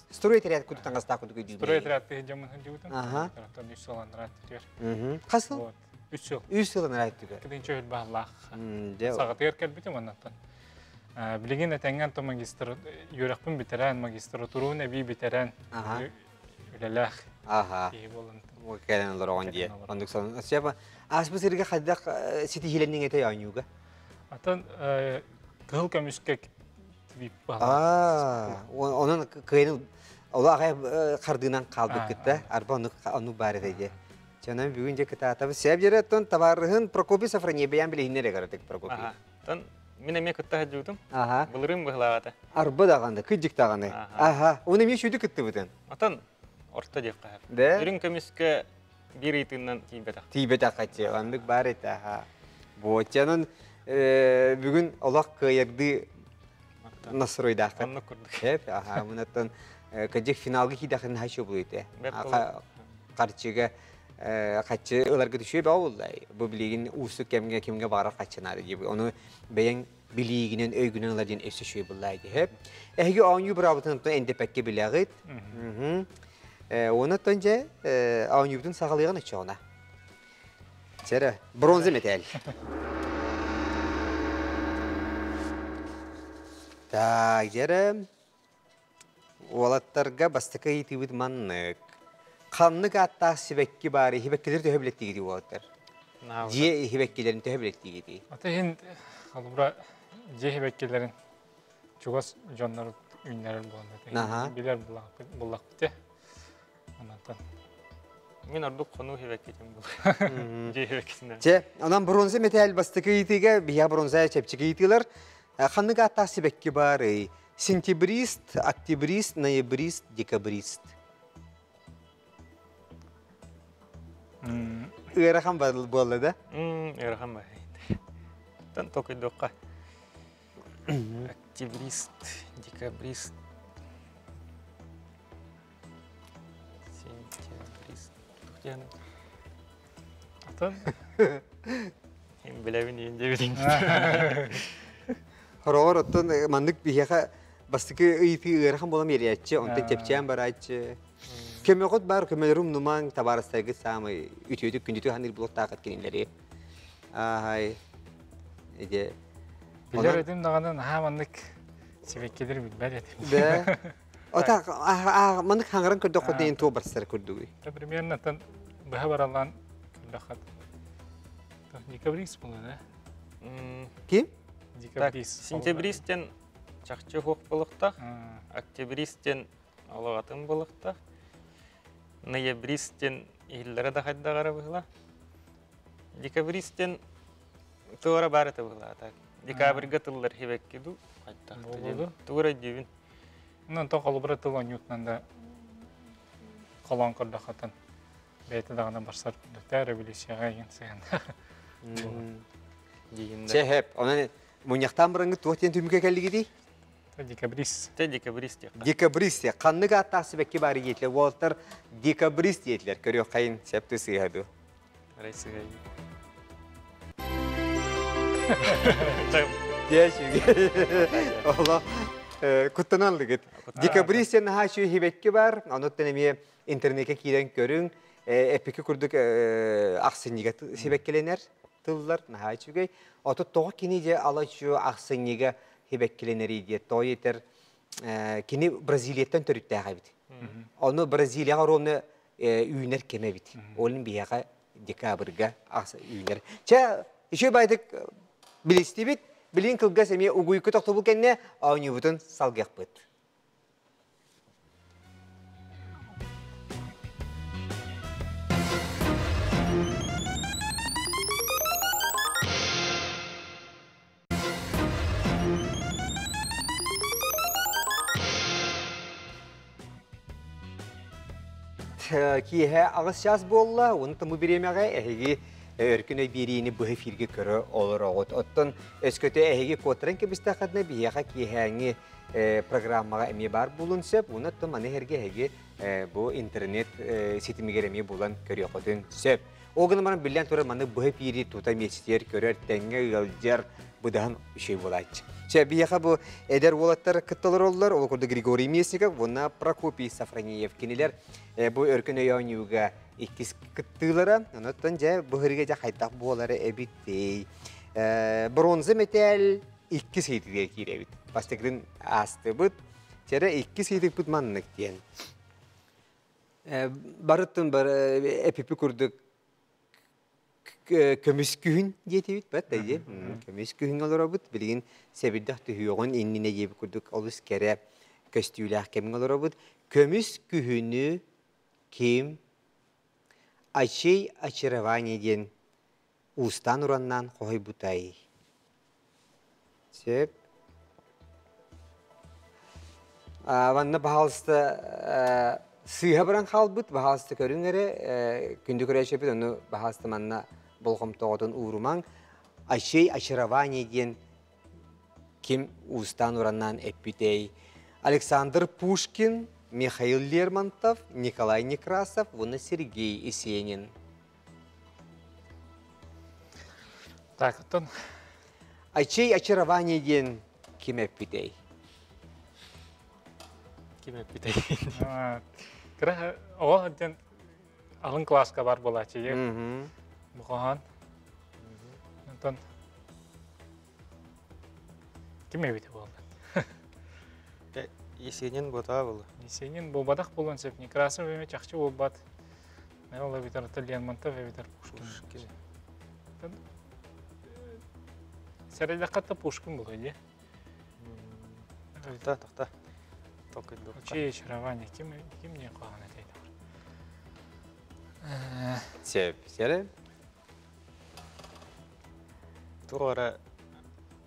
строй отряд кудук таҥастаах кудук өйдүүбүн. Строй отряд дьоммун сылдьыбытым. Аха. Оттон үс сыл анараа өттүгэр. Хас сыл? Үс сыл. Үс сыл анараа өттүгэр. Кидинче үл бааллаах. Саҕатыгар кэлбитим оннаттан. Билигин этэҥҥэн то магистр үөрэхпин бүтэрэн, магистратурун эбии бүтэрэн үлэлээх киһи буолан. Кэлэн олороҕун дии. Оннук сон. Сөп. Ааспыт сиргэ хайдах ситиһиилэнниҥ этэй оонньууга? Атын кыһыл көмүскэ Аа, онон кыайын ол аҕай хардыынан хаалбыккыт да, арба оннук оннук баар этэ дии. Чонон бүгүн дьэ кытаатабыт. Сөп дьэрэ табаарыһын Прокопий Сафроньев бэйэм билиһиннэр эгаратык Прокопий. Тон мин эмиэ кытта сылдьыбытым. Аха. Былырыын быһылаабата. Арба даҕаны, кыдьык даҕаны. Аха. Уну эмиэ сүүдү кыттыбытын. Отон орто диэххэ. Да? Үрүҥ көмүскэ биир ыйытыынан тиийбэтэх. Тиийбэтэх хаччы. Оннук баар этэ. Аха. Буоччанын бүгүн олох кыайардыы настройдааххыт. Оннук курдук. Эп, аха, мунаттан кыдьык финалга киидэхин хаччы булуйте. Харчыга хаччы ыларга түшүө баа буллай. Бу билигин уустук кэмҥэ кимҥэ баҕарар хаччы наада диэбит. Ону бэйэҥ билиигинэн, өйгүнэн ылар диэн өссө үчүгэй буллаа диһэ. Эһиги оонньуу быраабытын оттон эндэпэккэ билэҕит. Уонна оттон дьэ оонньуубутун саҕалыаҕын оччоҕуна. Чэрэ, бронза мэтээл. Так, дьэрэ, уолаттарга бастакы ыйытыыбыт маннык. Ханнык ааттаах сибэкки баар? Сибэккилэри төһө билэттигитий уолаттар? Дьиэ сибэккилэрин төһө билэттигитий? Ата иһин холобура дьиэ сибэккилэрин чугас дьоннор үүннэрэр буолан билэр буллахпыт Онтон Мин ордук хонуу сибэккитин бул. Дьиэ сибэккитинэн. Чэ, онон бронза мэтээл бастакы ыйытыыга биһиэхэ бронза чэпчэки ыйытыылар. Ханнык ааттаах сибэкки баарый? Сентябрист, октябрист, ноябрист, декабрист. Ыарахан буолла да? Ыарахан бар. Тан токуйдуохха. Октябрист, декабрист. Сентябрист. Тух диэн? Атын? Билэбин иин диэбитиҥ. Хороҕор оттон маннык биһиэхэ бастакы ыйытыы ыарахан буолан биэрээччи, онтон чэпчээн барааччы. Көмөҕүт баар, көмөлөрү умнумаҥ, табаарыстаргыт саамай үтүөтүк күндүтүк саныыр буолуохтааххыт кинилэри. Ааһай, иде. Билэр этим даҕаны наһаа маннык сибэккилэр билбэт этим. Да. Ота маннык хаҥаран көрдөххө диэн туо барсар курдугуй. Примерно тан быһа баралаан көрдөххө декабрист буолла да? Ким? Декабрист. Сентябрист диэн чахчы хуох буолуохтаах. Октябрист диэн олоҕатын буолуохтаах. Ноябрист диэн иһиллэрэ да хайдаҕара быһыла. Декабрист диэн туора баар этэ быһыла. Декабрьга тыллар хибэкки ду хайдах тугура диибин. Онтон холобура тыл оонньуутунан да холоон көрдөххөтөн бэйэтэ даҕаны барсар курдук революцияҕа игин сыһыаннаах. Чэ хэп, онон мунньахтаан бараҥҥыт туох диэн түмүккэ кэллигитий? Декабрист. Те декабрист диэххэ. Декабрист диэх. Ханнык ааттаах сибэкки баар диэтилэр? Уолаттар декабрист диэтилэр. Көрүөххэйин сөп ты сыыһа дуу. Арай сыһай. Оло куттанан лыгыт. Декабрист диэн наһаа үчүгэй сибэкки бар. Онуттан эмиэ интернетке киирэн көрүҥ. Эппикки курдук ахсынньыга сибэккилэнэр тыллар наһаа үчүгэй. Отут тоҕо кини дьэ ала үчүгэй ахсынньыга сибэккилэнэрий диye тоҕо етер кини Бразилияттан төрүттээх эбит. Ону Бразилияҕа ровно үүнэр кэмэ эбит. Ол иһин биһиэхэ декабрьга үүнэр. Чэ, үчүгэй баайдык билистибит. Билин кылгас эмиэ угуйку тохтобул кэннэ оонньуубутун салгыахпыт. Киэһэ аҕыс чаас буолла, уонна бу бириэмэҕэ эһиги өркүн өй биэриини быһа эфиргэ көрө олороҕут. Оттон өскөтө эһиги куоттаран кэбистэххитинэ, биһиэхэ киэһээҥҥи программаҕа эмиэ баар буолуон сөп. Уонна оттон маны эһэргэ эһиги бу интернет ситимигэр эмиэ булан көрүөххүтүн сөп. Ол гынан баран биллэн турар маннык быһа эфири тута миэстэтигэр көрөр, тэҥҥэ ыалдьар быдаһын үчүгэй буолааччы. Чэ, биһиэхэ бу эдэр уолаттар кытта олороллор, ол курдук Григорий Местников уонна Прокопий Сафронеев. Кинилэр бу өркөн өй оонньууга иккис кыттыылара. Онон дьэ бу һырыга дьэ хайдах буолара эбитий. Бронза мэтээл иккис ыйытыыга киирэбит. Бастакытын аастыбыт. Чэрэ иккис ыйытыкпыт маннык диэн. Барыттын бар эпипи курдук көмүс күһүн диэтибит бат дии. Көмүс күһүн олоробут. Билигин сэбирдэх түһүөҕүн иннинэ диэбит курдук олус кэрэ көстүүлээх кэмҥэ олоробут. Көмүс күһүнү ким Ачей очарование диэн уустаан ураннаан хоһуйбутай? Сөп. Манна баһаалыста сыыһа баран хаалбыт, баһаалыста көрүҥ эрэ, күндү көрөөччүбүт, ону баһаалыста манна болҕомтоҕутун уурумаҥ. Ачей очарование диэн ким уустаан ураннаан эппитэй? Александр Пушкин, Михаил Лермонтов, Николай Некрасов уонна Сергей Есенин. Так, оттон. Очей очарование диэн ким эппитэй? Ким эппитэй? Кыра оҕо диэн алын класска бар буолааччы. Бухахан. Онтон ким эбите буолла? Есенин буотаа буолла. Есенин буолбатах буолуон сөп. Некрасов эми чахчы буолбат. Ол эбитер Лермонтов эбитер Пушкин. Сэрэйдэххэ Пушкин буолуо дии. Тохта, тохта. Толкуйдуохха. Очей очарование. Ким ким не куһаҕан этэй? Сөп, сэрэ. Туора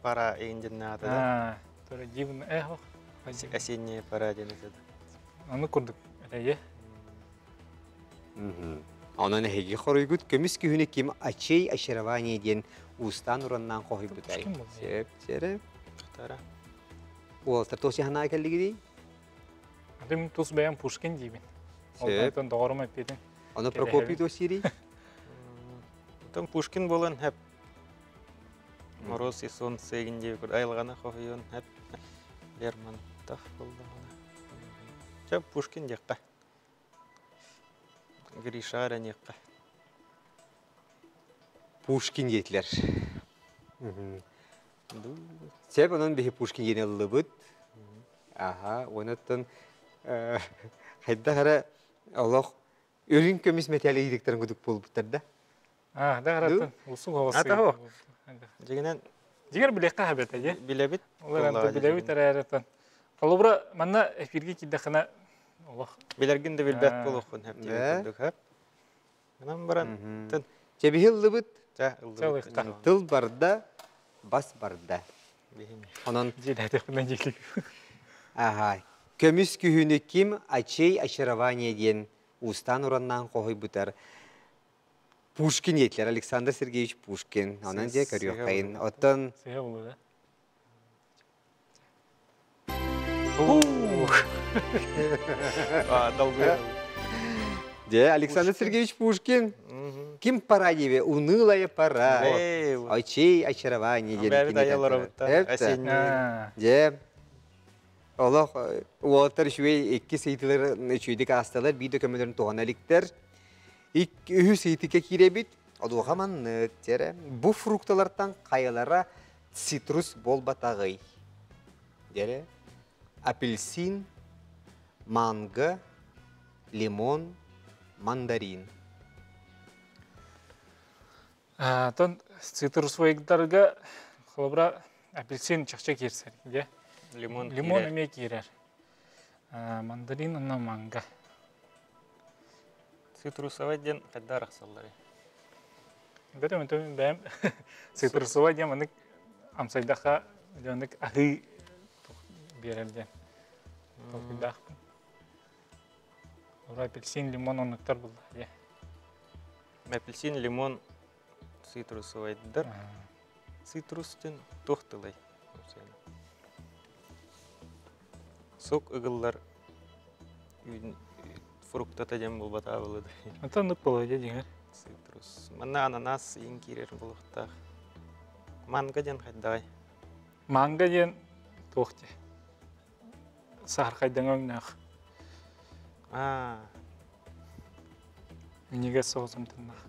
пора индиннаата да. Туора дивно эхо. Осенняя пора диэн этэ. Аны курдук этэйе. Онон эһиги хоруйгут көмүс күһүнү ким очей очарование диэн уустаан ураннаан хоһуйбутай. Сөп, сэрэ. Тахтара. Уолаттар туос яһанаа кэллигиний? Аты тус бэйэм Пушкин диибин. Ол доҕорум эппитин. Ону Прокопий туос сиирий? Оттон Пушкин буолан хэп Мороз и солнце эгин диэбит айылҕаны хоһуйуон хэп Лермонтов буоллаҕына. Чэ, Пушкин диэххэ. Гриша эрэниэххэ. Пушкин диэтилэр. Сөп, онон биһи Пушкин диэн ыллыбыт. Аха, онуттан хайдах эрэ олох үрүҥ көмүс мэтээлэ иириктерин кудук буолбуттар да. А, да араттан усуг оҕосы. Ата Дьигинэн Дигер билиэххэ хабета же. Билэбит. Олар анта билэбит эрээрэтэн. Холобура манна эфирге киирдэххинэ олох. Билэргин да билбэт буолуоххун хэп диэбит курдук. Манан баран тын. Чэбиһи ыллыбыт. Чэ, ыллыбыт. Тыл барда, бас барда. Онон дьиэлээтэхпинэ дьиэлик. Аха. Көмүс күһүнү ким очей очарование диэн уустаан ураннаан хоһуйбутар Пушкин диэтилэр, Александр Сергеевич Пушкин. Онон дьэ көрүөххэйин. Оттон Сыһа булу да. Дьэ, Александр Сергеевич Пушкин. Ким пора диэбэ, унылая пора. Очей очарование диэн. Дьэ, олох уолаттар үчүгэй икки ыйытыылар үчүгэйдик аасталар, биир да көмөлөрүн туһана иликтэр. Үһүс ыйытыкка киирэбит. Одуоха маннык, дьэрэ. Бу фрукталартан хайалара цитрус буолбатаҕый? Дьэрэ. Апельсин, манго, лимон, мандарин. Тон цитрусовыйдарга холобура апельсин чахчы киирсэр дьэ. Лимон Лимон эмиэ киирэр. Мандарин уонна манго. Цитрусовай диэн хайдах арахсалларый? Бөтө мөтө бэйэм цитрусовай диэн маннык амсайдахха маннык аһыы биэрэр диэн толкуйдаахпын. Ура апельсин, лимон оннуктар булла дьэ. Апельсин, лимон, цитрусовайдар. Цитрус диэн туох тылай? Сок ыгыллар фруктата диэн буолбатаа буолуо да. Онтон оннук буолуо дьэ дьиҥэр. Цитрус. Манна ананас иин киирэр буолуохтаах. Манго диэн хайдаҕай? Манго диэн туох дии? Саһархайдаҥа өҥнөөх. Аа. Минньигэс соҕус амтаннаах.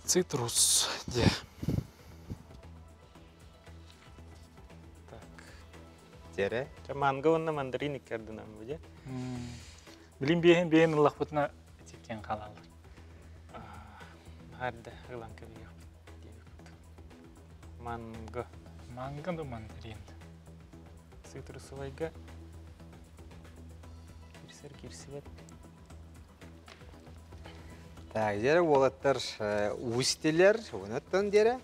Цитрус диэ. Так. Дьэрэ. Чэ, манго уонна мандарин икки ардынан бу дьэ. Билин биэһин биэһин ыллахпытына итиккэн хаалаллар. Хаарда ылан кэбиһиэхпит диэбит. Манго. Манго да мандарин. Цитрусовайга кирсэр кирсибэт. Так, дьэрэ уолаттар уустилэр, онуттан дьэрэ.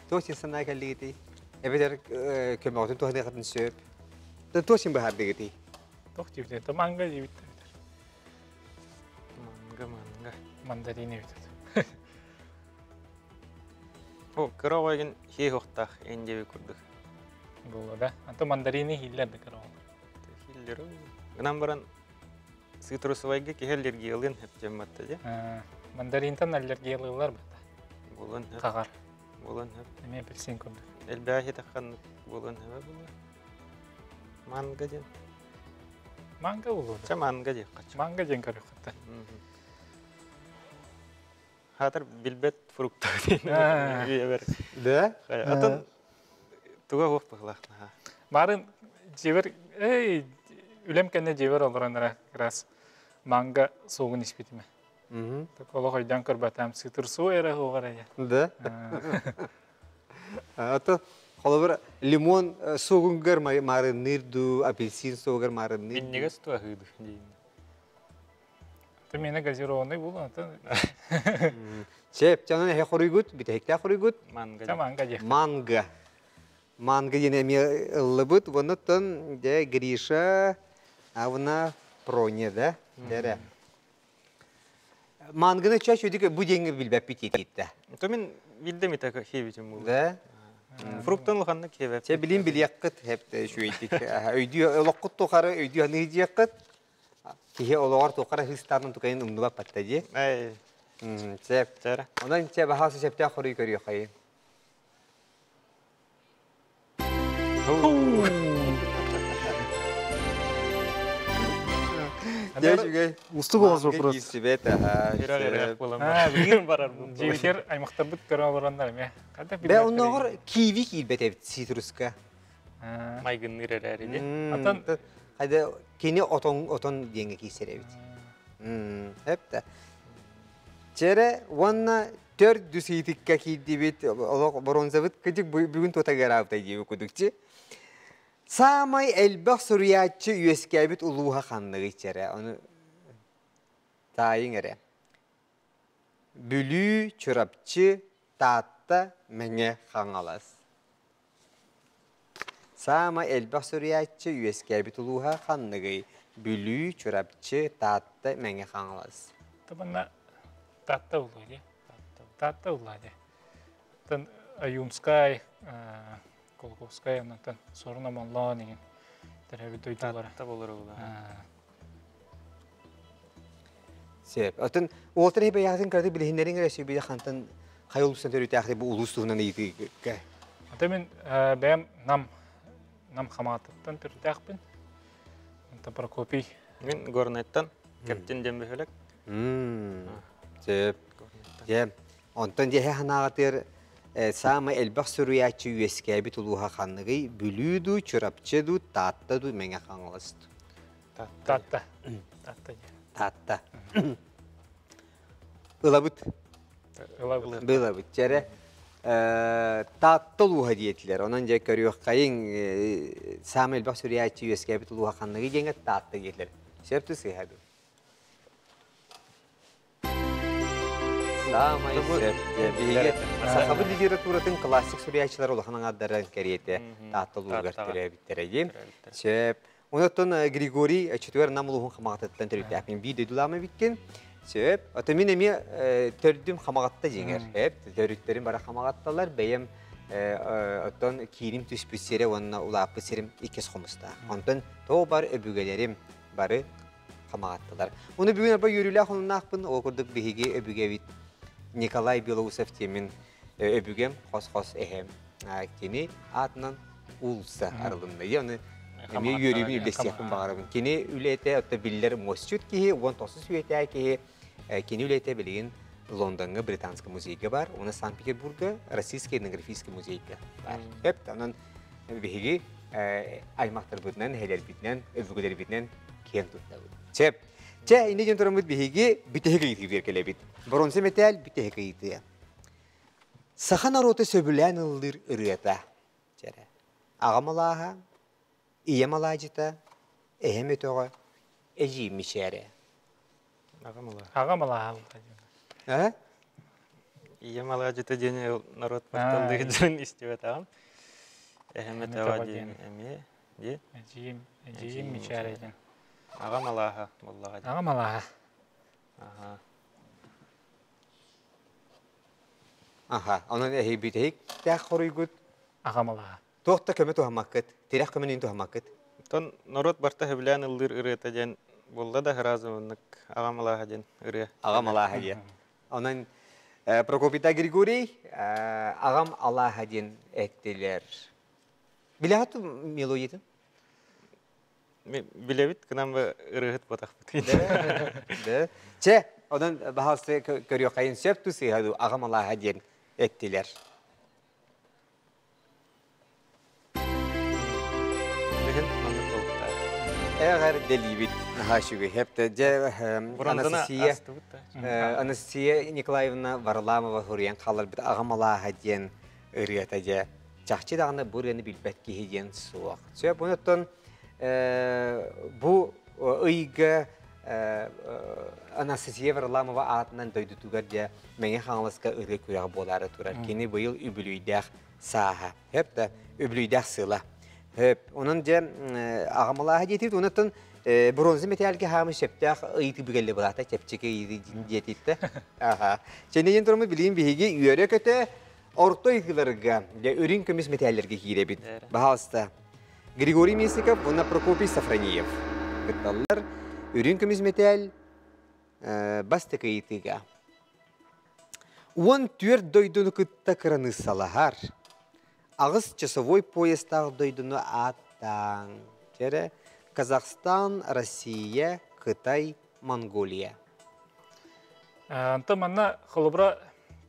Туох син санаа кэллигитий? Эбэтэр көмөҕүтүн туһаныахатын сөп. Туох син быһаардыгытый? Туох диэбит? Манго диэбит эбитэр. Манго, манго. Мандарин эбит. О, кыра оҕо эгин хиэ уохтаах эн диэби курдук. Буолла да. Антон мандарины хиллер да кыра оҕо. Хиллер. Гынан баран цитрусовайга киһи аллергиялыан хэптиэн батта дьэ. Мандаринтан аллергиялыылар батта. Буолуон Хаҕар. Буолуон сөп. Эмиэ апельсин курдук. Элбэҕи сиэтэххэ буолуон сөбө буолуо. Манго диэн. Манго буолуо. Чэ манго диэххэ. Манго диэн көрүөххүттэн. Хаатар билбэт фрукта диэн үйэбэр. Да? Атын туга суох быһылаах наһаа. Барын дьиэбэр эй үлэм кэннэ дьиэбэр олорон эрэ как раз манго суогун испитим. Олох өйдөөн көрбөтөм сытырсуу эрэ суоҕар эйэ. Да? Ато холобур лимон суогунгар маарынныыр дуу, апельсин суогар маарынныыр. Минньигэс туаһыыды диин. Ты мені газированный был, аты. Чеп, чанан эхе хоруйгут, бүтэһиктээх хоруйгут. Манго. Манго диэх. Манго. Манго диэн эмиэ ыллыбыт. Оннуттан дьэ Гриша, авна Проня да. Дэрэ. Манганы чач өдүк бу диэҥҥэ билбэппит диэтиттэ. То мин билдем итак хебитим бул. Да? Фруктан улаханнык хебеп. Чэ билин билиэххит хепте үчүгэйдик. Өйдүү олоххут тухары өйдүү ханыы диэххит. Киһи олоҕор тухары хыыстаанын тукайын умнубат патта дии. Эй. Чэ. Онон чэ баһаас сөптөөх хоруй көрүөххэйин. Устук олос вопрос. Киирсибэт, аха. Билигин дьиэбитигэр аймахтарбыт көрө олороннор эмиэ. Бэ оннооҕор киви киирбэт эбит цитруска. Майгынныыр эрээри ди. Атын Хайда кини отон отон диэҥҥэ киирсэр эбит. Эп да. Чэрэ уонна төрдүс ыйытыкка киирдибит. Олох боруонсабыт кыдьык бүгүн туота ыараабыта диэби кудукчи. Саамай элбэх суруйааччы үөскээбит улууһа ханныгый чэрэ? Ону таайыҥ эрэ. Бүлүү, Чурапчы, Таатта, Мэҥэ, Хаҥалас. Саамай элбэх суруйааччы үөскээбит улууһа ханныгый? Бүлүү, Чурапчы, Таатта, Мэҥэ Хаҥалас. Табанна Таатта улуу дии. Таатта улаа дии. Оттон Аюмскай, Кулаковскай, онтон Суорун Омоллоон игин төрөөбүт дойдулара. Таатта болор улаа. Сөп. Оттон уолтар бэйэҕитин кыратык билиһиннэриҥ эрэ сүбүдэ хантан хайа улуустан төрүтээхтик бу улуус туһунан ыйытыыга. Ата мин бэйэм Нам Нам Хамаатыттан төрүттээхпин. Онтон Прокопий. Мин Горнайтан Кэптин диэн бөһүөлэк. Сөп. Дьэ, онтон дьэһэ ханаҕатыгар саамай элбэх суруйааччы үөскээбит улууһа ханныгый? Бүлүү дуу, Чурапчы дуу, Таатта дуу, Мэҥэ Хаҥалас дуу? Таатта. Таатта. Таатта. Ылабыт. Ылабыт. Ылабыт. Чэрэ Таатта улууһа диэтилэр. Онон дьэ көрүөххэйиҥ саамай элбэх суруйааччы үөскээбит улууһа ханныгый диэҥҥэ Таатта диэтилэр. Сөп да сыыһа дуу? Саамай сөп. Биһиги сахабыт литературатын классик суруйааччылар улахан аҥаардарын кэриэтэ Таатта улууһугар төрөөбүттэрэ диэн. Сөп. Онон Григорий өчүтүгэр Нам улууһун Хамаҕатыттан төрүттээхпин биир дойдулаам эбиккин. Сөп. Ото мин эмиэ төрдүм Хамаҕатта дьиҥэр. Эп төрүттэрим бары Хамаҕатталар. Бэйэм оттон киирим түспүт сирэ уонна улааппыт сирим иккис хомустаах. Онтон тоҕо бар өбүгэлэрим бары Хамаҕатталар. Ону бүгүн арба үөрүүлээх онуннаахпын. Ол курдук биһиги өбүгэбит Николай Белоусов диэмин өбүгэм хос-хос эһэм кини аатынан уулусса арылынна. Оны эмиэ үөрүүбүн үллэстиэхпин баҕарабын. Кини үлэтэ отто биллэр муосчут киһи, 19 үйэтээ киһи. Кини үлэтэ билигин Лондоҥҥа Британскай музейга бар, уонна Санкт-Петербурга Российский этнографический музейга бар. Эп, онон биһиги аймахтарбытынан, эһэлэрбитинэн, өбүгэлэрбитинэн киэн туттабыт. Чэп. Чэ, инде дьон тураммыт биһиги бүтэһик ыйытыы кэлэбит. Бронза металл бүтэһик ыйытыы. Саха норуота сөбүлээн ыллыыр ырыата. Чэрэ. Аҕам алааһа, ийэм алаадьыта, эһэм өтөҕө, эдьиийим мичээрэ. Аҕам алааһа. Аҕам алааһа. Э? Ийэм алаадьыта диэн норуот махталлыыр дьон истибэтэҕим. Эһэм өтөҕө диэн эмиэ. Дии. Эдьиийим, эдьиийим мичээрэ диэн. Аҕам алааһа буоллаҕа дии. Аҕам алааһа. Аха. Аха, онон эһи бүтэһиктээх хоруйгут Аҕам алааһа. туох да көмө туһаммаккыт, тирэх көмөнүн туһаммаккыт. Оттон норуот барта сөбүлээн ыллыыр ырыата диэн буолла да сразу оннук аҕам алааһа диэн ырыа. Аҕам алааһа диэн. Онон Прокопита Григорий аҕам алааһа диэн эттилэр. Билэҕит мелодиятын? Билэбит, гынан бы ырыһыт ботахпыт. Да. Чэ, онон баһаалыста көрүөххэйин сөп ту сыыһа дуу аҕам алааһа диэн эттилэр. Билигин маннык буолуохтаах. Эҕэрдэлиибит наһаа үчүгэй. Хэптэ дьэ Анастасия Анастасия Николаевна Варламова суруйан хаалларбыт аҕам алааһа диэн ырыата дьэ чахчы даҕаны бу ырыаны билбэт киһи диэн суох. Сөп, онуттан бу ыйга Анастасия Варламова аатынан дойдутугар дьэ Мэҥэ Хаҥаласка ырыа күрэҕэ буолаары турар. Кини быйыл үбүлүйдээх сааһа. Хөп да, үбүлүйдээх сыла. Хөп. Онон дьэ аҕамалааһа диэтибит. Онуттан бронза металлга хаамы сөптөөх ыйытыы бүгэлле былаата чэпчэки ыйытыы диэтиттэ. Аха. Чэнийин туруму билигин биһиги үөрэ-көтө орто ыйытыыларга дьэ үрүҥ көмүс мэтээллэргэ киирэбит. Баһаалыста. Григорий Местников уонна Прокопий Сафрониев кытталлар. Үрүҥ көмүс мэтээл бастакы ыйытыыга. 14 дойдуну кытта кыраныыссалаһар. Аҕыс часовой поястаах дойдуну ааттааҥ. Кэрэ Казахстан, Россия, Кытай, Монголия. Онтон манна холобура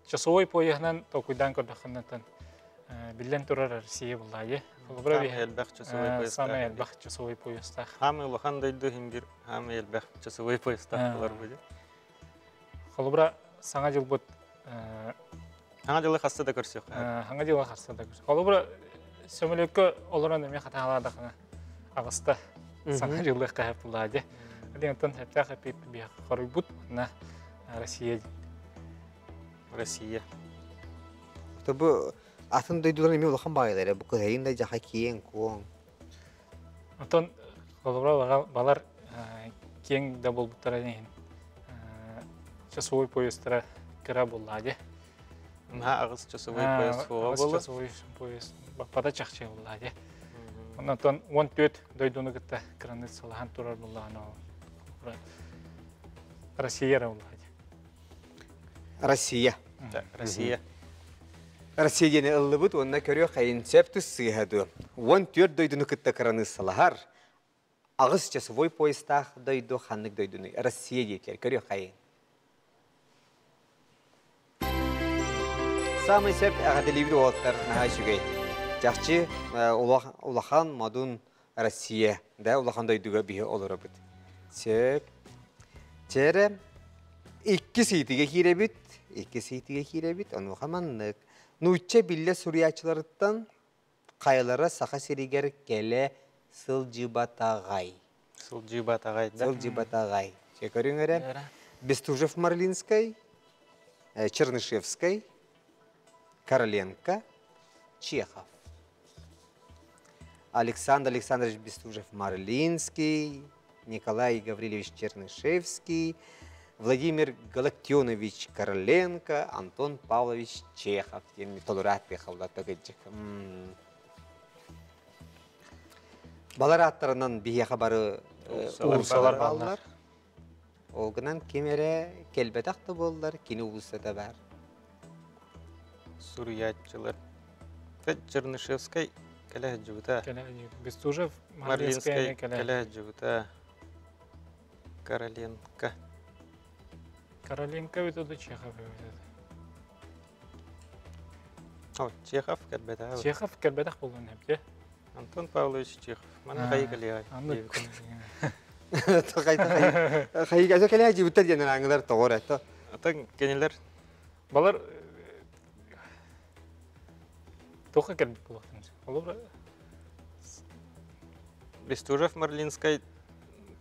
часовой поеһынан толкуйдаан көрдөххүннэн биллэн турар Россия буллаайы. Холобура Самый элбэх часовой поястаах. Самый элбэх часовой поястаах. Самый улахан дойду иһин бир самый элбэх часовой поястаах болар будет. Холобура саҥа дьылбыт Саҥа дьылы хаста да көрсүөх. Саҥа дьылы хаста да көрсүөх. Холобура сөмөлөккө олорон эмиэ хатаалаадахына аҕыста саҥа дьыллыах хаһап булаа дьэ. Адиантан сөптөөх эппит биһ хоруйбут на Россия. Россия. Бу атын дойдулар эмиэ улахан баайылар бу кыһайын да жаха киэҥ куоҥ. Онтон холобура балар киэҥ да буолбуттара иһин часовой поездтара кыра буоллаа дьэ. Наһаа аҕыс часовой поезд буола буолла. Часовой поезд баппата чахчы буоллаа дьэ. Онтон 14 дойдуну кытта кыраныыссалаһан турар буоллаҕына Россия эрэ буоллаа дьэ. Россия. Россия. Россия диэни ыллыбыт уонна көрүөх хайын сөп тус сыыһа дуо. 14 дойдуну кытта кыраныыссалаһар. Аҕыс часовой поястаах дойду ханнык дойдунуй? Россия диэтилэр. Көрүөх хайын. Самый сөп эҕэрдэлиибит уолаттар наһаа үчүгэй. Чахчы улахан модун Россия да улахан дойдуга биһи олоробут. Сөп. Чэрэ икки сыйтыга киирэбит, икки сыйтыга киирэбит, онуоха маннык. Нуучча биллэ суруйааччыларыттан хайалара Саха сиригэр кэлэ сылдьыбатаҕай? Сылдьыбатаҕай да. Сылдьыбатаҕай. Чэ көрүҥ эрэ. Бестужев-Марлинскай, Чернышевскай, Короленко, Чехов. Александр Александрович Бестужев-Марлинский, Николай Гаврильевич Чернышевский, Владимир Галактионович Короленко, Антон Павлович Чехов диэн толору ааттыы кыдьык. Балар ааттарынан биһиэхэ бары уулуссалар бааллар. Ол гынан ким эрэ кэлбэтэх да буоллар, кини уулуссата баар. Суруйааччылар. Чернышевскай кэлэ сылдьыбыта. Бестужев Марлинскай кэлэ сылдьыбыта. Короленко. Короленко ведь это Чехов ведь. О, Чехов кэлбэтэх. Чехов кэлбэтэх буолуон эбит. Антон Павлович Чехов. Манна хайы кэлиэ. Хайы кэлиэ дьибиттер диэн аңылар тоҕор это. Атын кинилер Балар тоха кэлбит буолуохтан. Олор Бестужев Марлинскай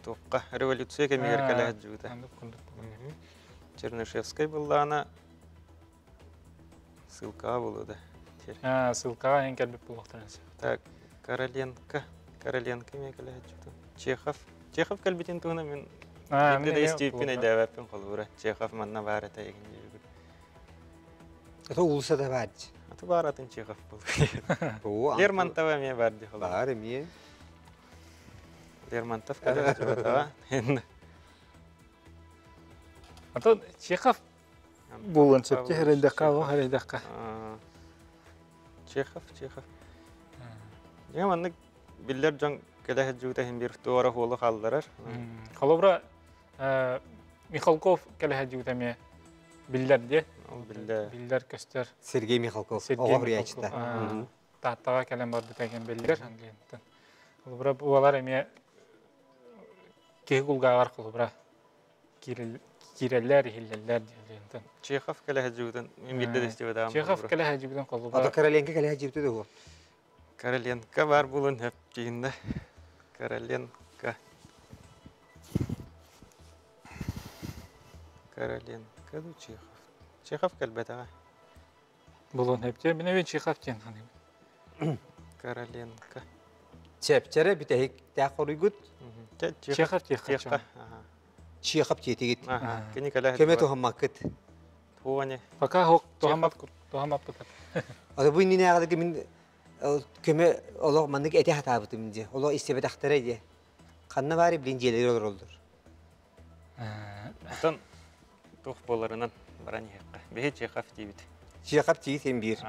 туохха революция кэмигэр кэлэ сылдьыбыта. Чернышевскай быллаана ссылкаҕа буолуо да. Ссылкаҕа эн кэлбит буолуохтарын Так, Короленко. Короленко эмиэ кэлэ сылдьыбыта. Чехов. Чехов кэлбитин туһунан мин биирдэ да истибиппин өйдөөбөппүн холобура. Чехов манна баар этэ игин диэбит. Это уулусса да баар. Аты баар атын Чехов буолуо. Лермонтова эмиэ баар дии холобура. Баар эмиэ. Лермонтов кэлэ сылдьыбатаҕа. Антон Чехов. Буолуон сөп дии, хэрэйдэххэ, ол хэрэйдэххэ. Чехов, Чехов. Дьэ маннык биллэр дьон кэлэ сылдьыбыта иһин биир туора хуолу хаалларар. Холобура, Михалков кэлэ сылдьыбыта эмиэ биллэр дии. Ол биллэр. Биллэр көстөр. Сергей Михалков, Сергей оҕо Михалков. суруйааччыта. Тааттаҕа кэлэн барбыта эҥин биллэр. Холобура, буолар эмиэ киһи кулгааҕар холобура киирэллэр, иһиллэллэр диэн. Чехов кэлэ сылдьыбытын мин биирдэ да истибэтэҕим. Чехов кэлэ сылдьыбытын холобура. Ата Короленко кэлэ сылдьыбыта дуо? Короленко бар булун хөп дьииннэ. Короленко. Короленко ду Чехов. Чехов кэлбэтэҕэ. Булун хөп Мин эбин Чехов диэн ханыыбын. Короленко. Чэпчэрэ бүтэһиктээх хоруйгут. Чехов Чехов. Чехов диэтигит. Кини кэлэ Көмө туһаммаккыт. Туоне. Пока хок туһаммат туһаммаппыт. Ата бу иннинээҕилэргэ мин көмө олох маннык этэ хатаабытым дии. Олох истибэтэхтэрэ дии. Ханна баары билин дьиэлэригэр олороллор. Оттон туох буоларынан баран иһиэххэ. Биһи Чехов диибит. Чехов тиий син биир.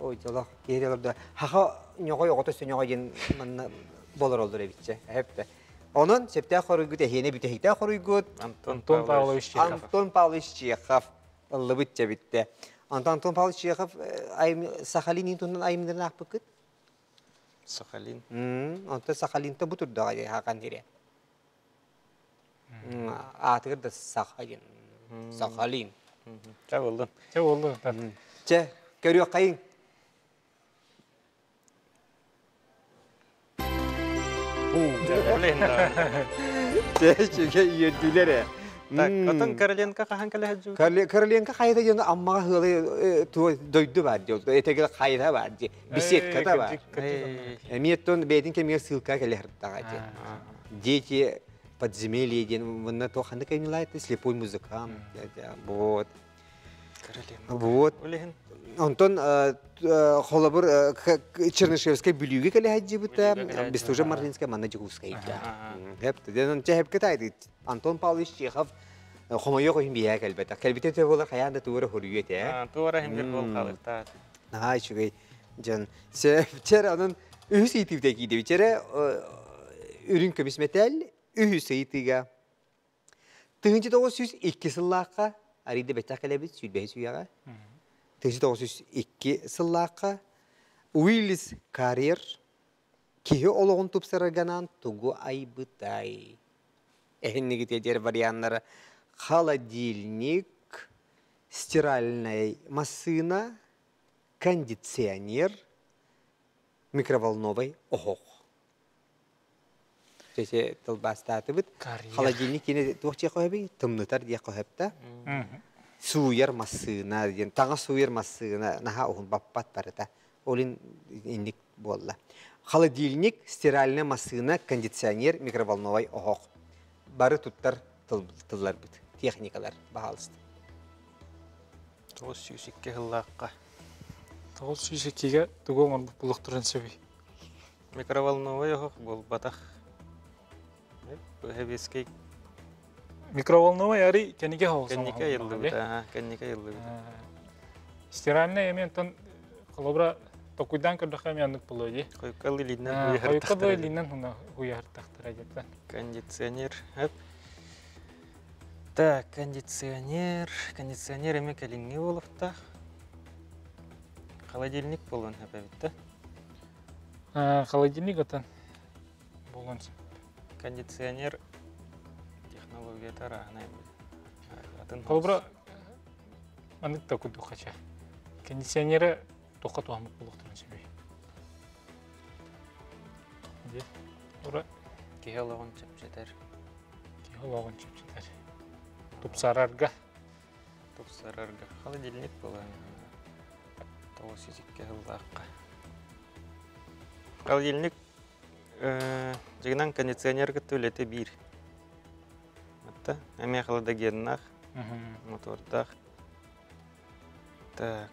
Ой, олох киһи олордо. Хаха ньоҕой оҕото сөнөҕө диэн манна болороллор эбитчэ. Эһэптэ. Онон сөптөөх хоруйгут эһиэнэ бүтэһиктээх хоруйгут Антон Павлович Чехов. Антон Павлович Чехов ыллыбыт чэбиттэ. Антон Антон Павлович Чехов Сахалин туһунан айымньыларын аахпыккыт? Сахалин. Онтон Сахалинта бу турдаҕа дии хахан ире. Аатыгар да Сахалин. Сахалин. Чэ буоллун. Чэ буоллун. Чэ, көрүөххэйиҥ. Чэ, үөрдүлэр ээ. Так, отон Короленко хаһан кэлэ сылдьыбыт? Короленко хайда диэн Аммаҕа ыалы дойду баар дии, этэгил хайда баар дии, беседката баар. Эмиэ оттон бэйэтин кэмигэр ссылка кэлэ сырыттаҕа ити. Дети подземелья диэн мунна туох ханнык айымньылаайты слепой музыкант вот. Вот. Онтон холобур Чернышевскай Бүлүүгэ кэлэ сылдьыбыта, Бестужев Марлинскай манна Дьокуускайга. Хэп Антон Павлович Чехов хомойуох иһин биһиэхэ кэлбэтэх. Кэлбитэ төһө буолар хайаан да туора хоруйу этэ. Туора иһин бир буол хаалыктаат. Наһаа үчүгэй дьон. Чэр онон үһүс ыйытыыбыта киирдибит. Чэрэ үрүҥ көмүс мэтээл үһүс ыйытыыга 1902 сыллаахха арыйда бэттэх кэлэбит сүүрбэһис үйэҕэ. 1902 сыллаахха Уиллис Карьер киһи олоҕун тупсарарга тугу айбытай? Эһиннигит диэр варианнара холодильник, стиральная массыына, кондиционер, микроволновай оһох. Чэчэ тылбаастаатыбыт. Холодильник кини туох дьиэ хоһөбүй? Тымнытар диэх хоһөптө. Сууйар массыына диэн, таҥас сууйар массыына наһаа уһун баппат барыта. Ол инник буолла. Холодильник, стиральная массыына, кондиционер, микроволновай оһох. Бары туттар тылларбыт, техникалар, баһаалыста. 902 сыллаахха. 902-ге тугу оҥорбут булуохтарын сөбүй? Микроволновай оһох буолбатах. Сэбиэскэй Микроволновай ари кэннигэ оһох Кэннике айыллыбыта, кэннике айыллыбыта. Стиральная эми онтон холобура токуйдаан көрдөххө эми оннук буолуо дии. Хойукка илиинэн Хойукка да илиинэн хуна хуйаһыртахтара диэттэн. Кондиционер. Так, кондиционер, кондиционер эми кэлиҥҥи буолуохтаах. Холодильник буолуон сөп эбит да? Холодильник отон буолуон сөп. Кондиционер технологията арааһынай атын. Холобура маннык да курдук хача. Кондиционеры туохха туһаммыт буолуохтарын сөбүй? Ура киһи олоҕун чэпчэтэр. Киһи олоҕун чэпчэтэр. Тупсарарга. Тупсарарга. Холодильник буолан 902 сыллаахха. Холодильник дьигинэн кондиционер кытта үлэтэ биир. Атта эмиэ холодогеннаах, мотордаах. Так.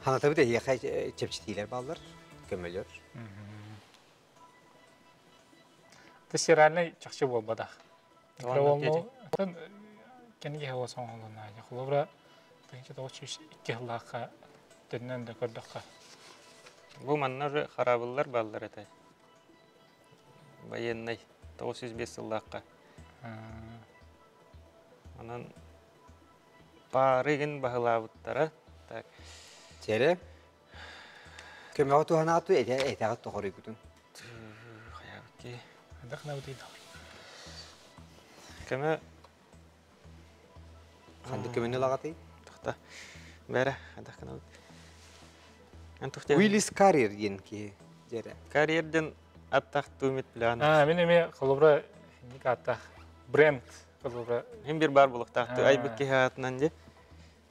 Ханатабыт эһиэхэ чэпчэтиилэр бааллар, көмөлөр. Стиральный чахчы буолбатах. Микроволновкаттан кэнниги хала соҥолонна. Холобура 1902 сыллаахха төннөн да көрдөххө. Бу манна уже харабыллар бааллар этэ. Военный 905 сыллаахха. Онон паарыгын баһылаабыттара. Так. Чэрэ. Көмөҕө туһанаату этэ этэҕит тоҕоруйгутун. Хайаабыт дии. Хайдах набытый Көмө Ханнык көмөнү ылаҕатый? Тохта. Бэрэ, хайдах гынабыт? Уиллис Карьер диэн киһи дьэрэ. Карьер диэн аттах туумит план. А, мин эмиэ холобура ник ааттаах бренд холобура. Хим бир бар булуктаах айбыт киһи аатынан ди.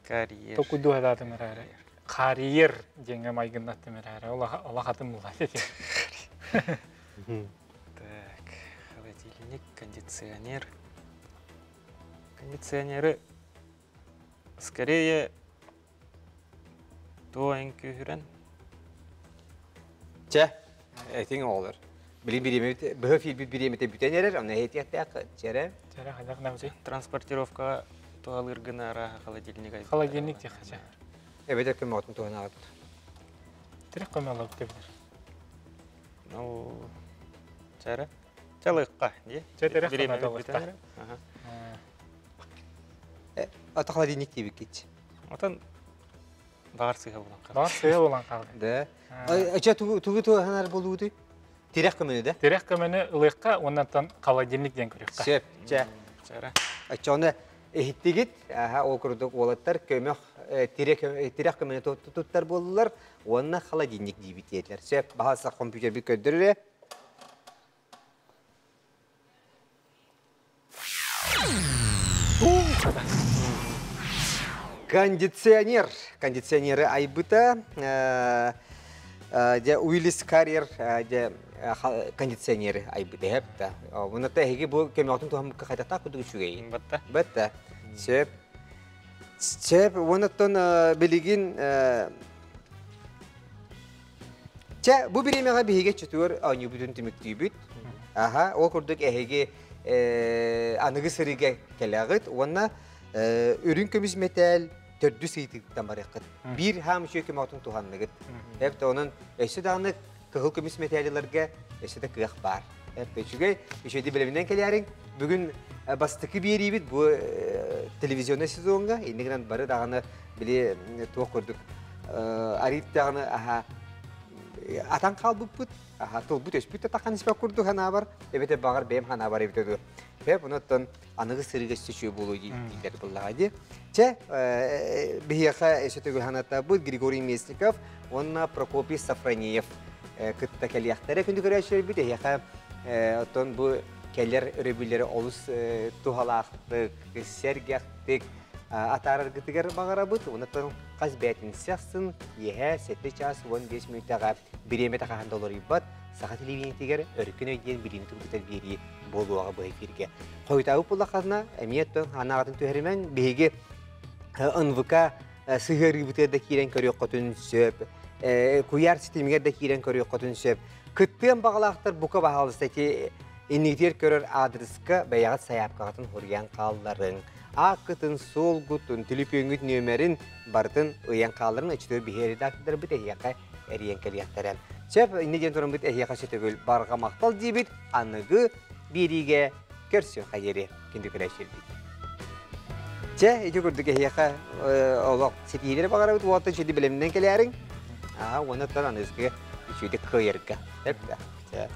Карьер. Токуйду хадаатым эрээри. Карьер диэҥҥэ майгыннаттым эрээри. Олох атын булла дии. Так, холодильник, кондиционер. Кондиционеры скорее туойн күүһүрэн. Чэ, этиҥ оҕолор. Билин бириэмэбит, быһа филбит бириэмэтэ бүтэн эрэр, онно этиэхтээх чэрэ. Чэрэ, хайдах набытый? Транспортировкаҕа туһалыыр гына арааһа холодильник айбыт. Холодильник диэххэ чэ. Эбэтэр көмөҕөтүн туһанаҕыт. Тирэх көмө алабыт эбитэр. Ну, чэрэ. Чалыкка, дии. Чэ, тирэх көмө алабыт. Ата холодильник диэбиккит. Отон баҕар сыыһа буолан хаалла. Баҕар сыыһа буолан хаалла. Да. Ача тугу тугу туһанар болуутуй? Тирэх көмөнү да? Тирэх көмөнү ылыахха уоннаттан холодильник диэн көрүөххэ. Сөп, чэ. Оччоҕуна иһиттигит, аха, ол курдук уолаттар көмөх тирэх көмөнү туттар буоллулар уонна холодильник диибит диэтилэр. Сөп, баһаалыста компьютербит көрдөрүрэ. Кондиционер. Кондиционеры айбыта. Дьэ Уиллис Карьер дьэ кондиционеры айбыта эһэпта. Муната эһиги бу көмөҕүтүн туһаммыкка хайдахтаах курдук үчүгэй. Батта. Батта. Сөп. Сөп. Уонаттан билигин Чэ, бу бириэмэҕэ биһиги чөтүөр оонньуубутун түмүктүүбүт. Аха, ол курдук эһиги аныгы сырыыга кэлэҕит уонна үрүҥ көмүс мэтээл төрдүс ыйытыыттан барыаххыт. Биир хаам үчүгэй көмөҕүтүн туһанныгыт. Эбэтэ онон өссө даҕаны кыһыл көмүс мэтээлилэргэ өссө да кыах баар. Эбэтэ үчүгэй, үчүгэйди бэлэминэн кэлээриҥ. Бүгүн бастакы биэриибит бу телевизионнай сезоҥҥа иннигинэн гынан бары даҕаны били туох курдук арыйт даҕаны аха атан хаалбыппыт аха тылбыт өспүт да таххан испэт курдук ханаабар эбэтэр баҕар бэйэм ханаабар эбитэ дуо бэп онуттан аныгы сырыыга өссө буолуо дииллэр буоллаҕа дии чэ биһиэхэ өссө төгүл санатабыт Григорий Местников уонна Прокопий Сафронеев кытта кэлиэхтэрэ күндү көрөөччүлэрбит эһиэхэ оттон бу кэлэр өрөбүллэри олус туһалаахтык сэргэхтик атаараргытыгар баҕарабыт. Онтон хас бээтинсэ ахсын киэһэ 7 чаас 15 мүнүүтэҕэ бириэмэтэ хаһан да олоруйбат саха телевидениетигэр өркөн өй диэн билиини тургутар биэрии буолуоҕа бу эфиргэ. Хойутаабыт буоллаххына эмиэ оттон анаҕатын түһэримэҥ биһиги НВК сыһыарыыбытыгар да киирэн көрүөххүтүн сөп, куйаар ситимигэр да киирэн көрүөххүтүн сөп. Кыттыан баҕалаахтар бука баһаалыста ити иннигитигэр көрөр аадырыска бэйэҕит сайаапкаҕытын хуруйан хаалларыҥ. Ааккытын, суолгутун, түлүпүөҥҥүт нүөмэрин барытын ыйан хаалларын өчтөр биһиги редактордарбыт эһиэхэ эрийэн кэлиэхтэрэ. Сөп, инньэ диэн тураммыт эһиэхэ сөтөгүл барҕа махтал диибит, аныгы биэриигэ көрсүөххэ диэри күндү көрөөччүлэрбит. Чэ, ити курдук эһиэхэ олох ситиһиилэри баҕарабыт, уоттан үчүгэй бэлэмнэн кэлээриҥ. Аа, уонна оттон аныгыскыга үчүгэйдик кыайарга. Сөп да? Чэ.